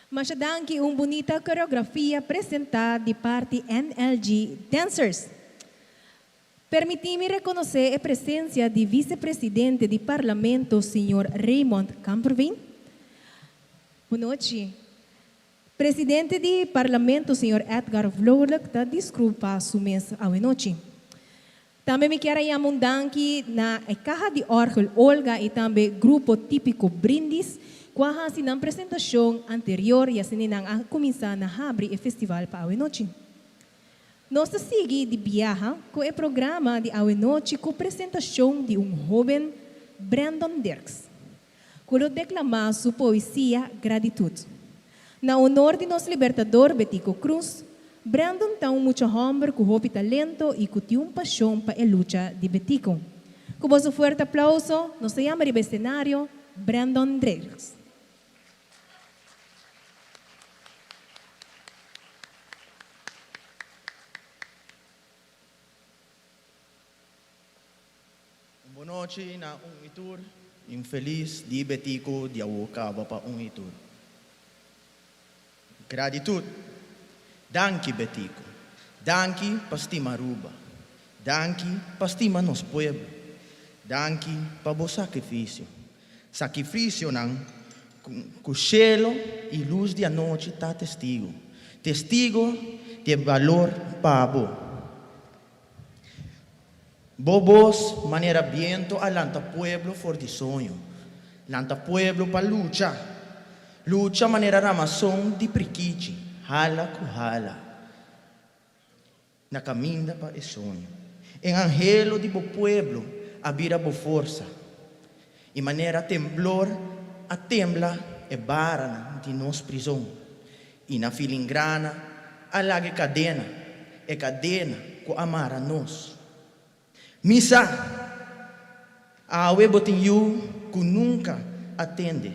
Masha danki, un bunita coreografia presenta di parti NLG Dancers. Permiti mi reconoce e presencia di Vicepresidente di Parlamento Señor Raymond Kamperveen. Bon nochi. Presidente di Parlamento Señor Edgar Vrolijk ta disculpa su mes awe nochi. Tambe mi kier a yama un danki na e Caha di Orgel Olga y tambe Grupo Tipico Brindis cu a haci nan presentacion anterior y asina nan a cuminsa na habri e festival pa awe nochi. Nos ta sigui di biaha cu e programa di awe nochi cu presentacion di un hoben Brandon Dirks cu lo declama su poesia Gratitud. Na honor di nos Libertador Betico Croes, Brandon ta un mucha homber cu hopi talento y cu tin un pasion pa e lucha di Betico. Cu boso fuerte aplauso nos ta yama riba escenario Brandon Dirks. Un bonochi na un y tur y un felis di Betico di awo caba pa un y tur. Gratitud. Danki Betico. Danki pa stima Aruba. Danki pa stima nos pueblo. Danki pa bo sacrificio. Sacrificionan cu cielo y luz di anochi ta testigo. Testigo di e balor pa bo. Bo bos manera biento a lanta pueblo for di soño, lanta pueblo pa lucha, lucha manera ramason di prikichi, hala ku hala, na kaminda pa e soño. E anhelo di bo pueblo a bira bo forsa, i manera temblor a tembla e baranan di nos prizon, I na filingrana a laga e kadena, e kadena ku a mara nos. Mi sa, awe bo tin yu ku nunka a tende,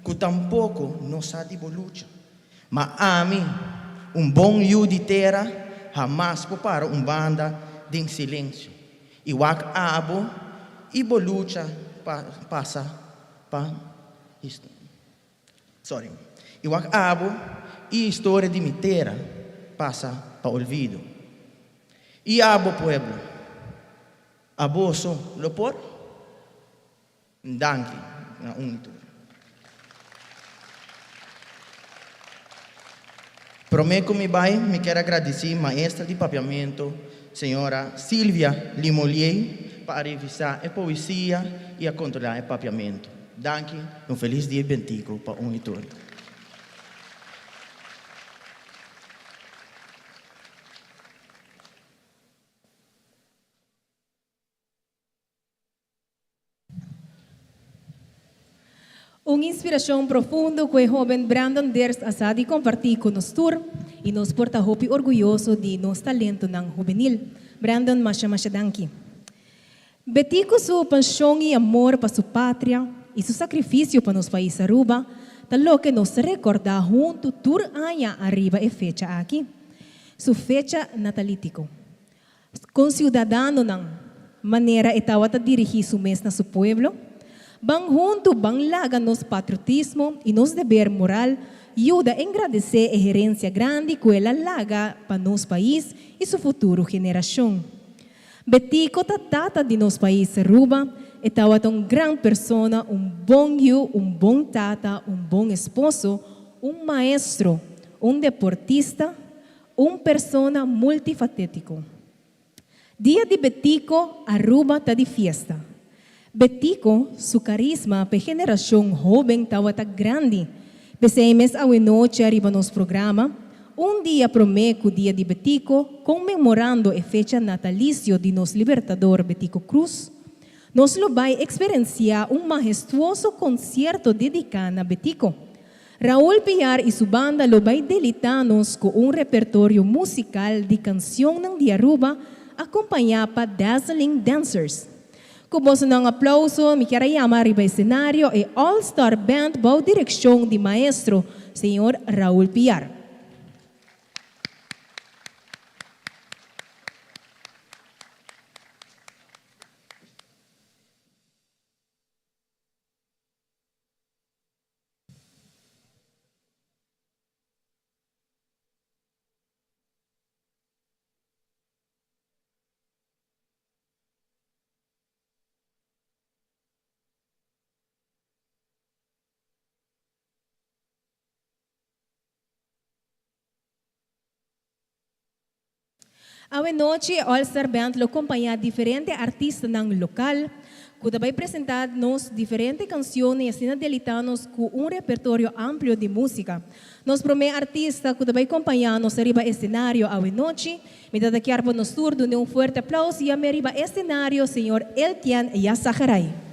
ku tampoko no sa di bo lucha. Ma ami, un bon yu di tera, hamas por para un banda den silensio i wak abo i bo lucha pa pasa pa historia. Sorry. I wak abo i historia di mi tera pasa pa olvido. I abo pueblo, aboso lo por? Danki na un i tur. Prome ku mi bai mi kier a gradisi maestra di papiamento señora Silvia Limolier pa a revisa e poesia i a kontrola e papiamento. Danki y un feliz dia bentico pa un y tur. Un inspiracion profundo cu e hoben Brandon Dirks a sa di comparti cu nos tur y nos por ta hopi orguyoso di nos talentonan hubenil. Brandon masha masha danki. Betty cu su pasion y amor pa su patria y su sacrificio pa nos pais Aruba ta loke nos ta recorda hunto tur aña ariba e fecha aki, su fecha natalitico. Con ciudadanonan, manera e tawata dirigi su mes na su pueblo, ban hunto ban laga nos patriotismo y nos deber moral yuda engrandece e herencia grandi cu el a laga pa nos pais y su futuro generacion. Betico ta tata di nos pais Aruba, e tawata un gran persona, un bon yu, un bon tata, un bon esposo, un maestro, un deportista, un persona multifacetico. Dia di Betico, Aruba ta di fiesta. Betico su carisma p'e generacion hoben tawata grandi. P'esei mes awenochi ariba nos programa, un dia prome cu Dia di Betico, conmemorando e fecha natalicio di nos Libertador Betico Croes, nos lo bay experencia un mahestuoso concierto dedica na Betico. Raúl Piar y su banda lo bay delita nos cu un repertorio musical di cancionnan di Aruba acompaña pa Dazzling Dancers. Cu bosonan aplauso mi kier a yama riba escenario e All Star Band bou direccion di maestro señor Raúl Piar. Awe nochi e All Star Band lo kompañá diferente artistanan lokal ku ta bai presentá nos diferente kanshon i asina delitá nos ku un repertorio amplio di músika. Nos promé artista ku ta bai kompañá nos riba escenario awe nochi, mi ta ta kier pa nos tur dun'é un fuerte aplaus i yam'é riba escenario señor Eltian Yasajaray.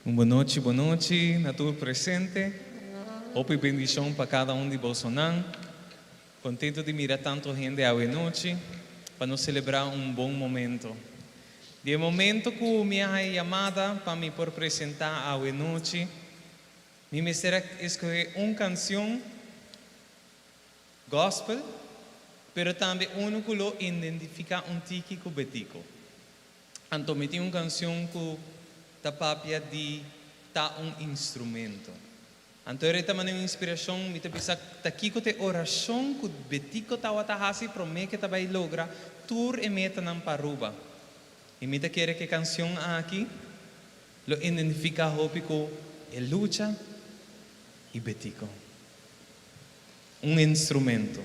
Un bonochi bonochi na tur presente. Hopi bendicion pa cada un di bosonan. Contento di mira tanto hende awe nochi pa nos celebra un bon momento. Di e momento cu mi a haya yamada pa mi por presenta awe nochi, mi mester a escoge un cancion Gospel, pero tambe unu ku lo identifiká un tiki ku Betico. Anto mi tin un kansion ku ta papia di ta un instrumento. Anto e ta manda un inspirashon, mi ta bisa ta kiko ta e orashon ku Betico tabata hasi promé ke ta bai logra tur e metanan pa Aruba. I mi ta kere ku e kansion aki lo identifiká hopi ku e lucha i Betico. Un instrumento.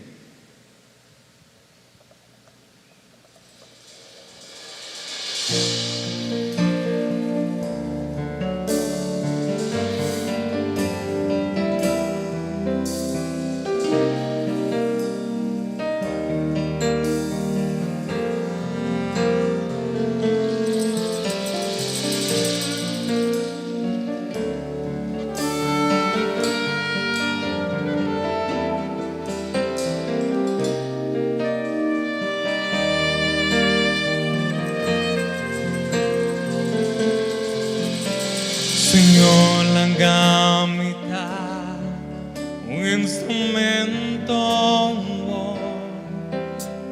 Señor laga mi ta un instrumento,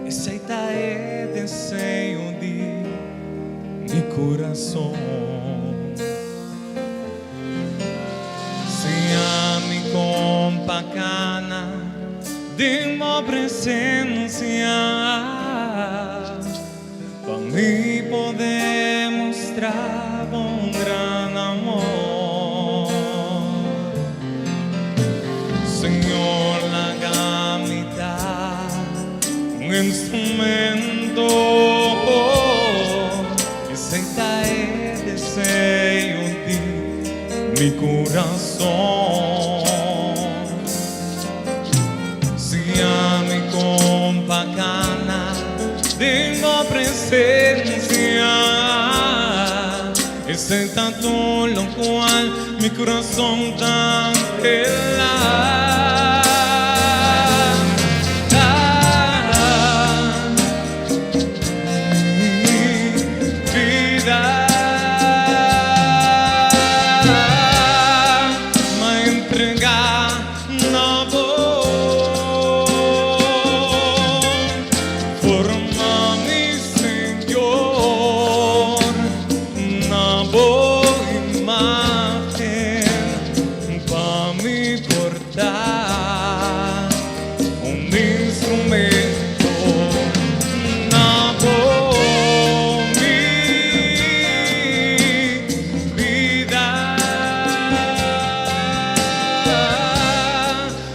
esei ta e deseo di mi kurason. Siña mi kon pa kana den bo presensia, pa mi por demostrá bo gran amor. Señor, laga mi ta un instrumento. Esei ta e deseo di mi kurason. Siña mi kon pa kana den bo presensia. Esei ta tur lokual mi kurason ta anhela. Un instrumento na bo mi bida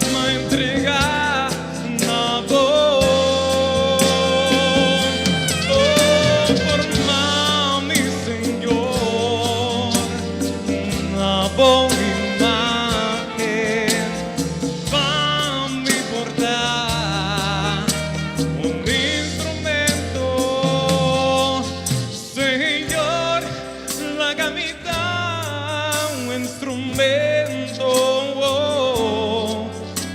Ma entrega na bo Oh forma mi Señor na bo imagen. Pa mi por ta un instrumento, Señor, laga mi ta un instrumento.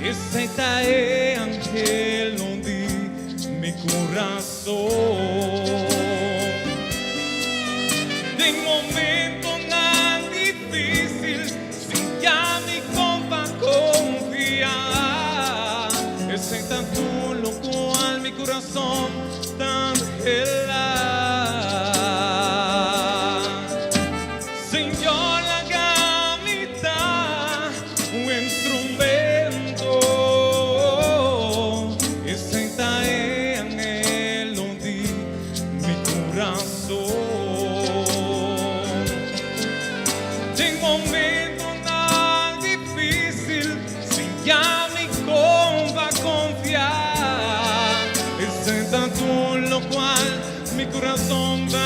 Esei ta e anhelo di mi curason. Den momentonan difícil. Sintia mi kon pa konfia. Esei ta tur lokual mi kurason ta anhela. Señor laga mi ta un instrumento. Esei ta e anhelo di mi kurason. Curason.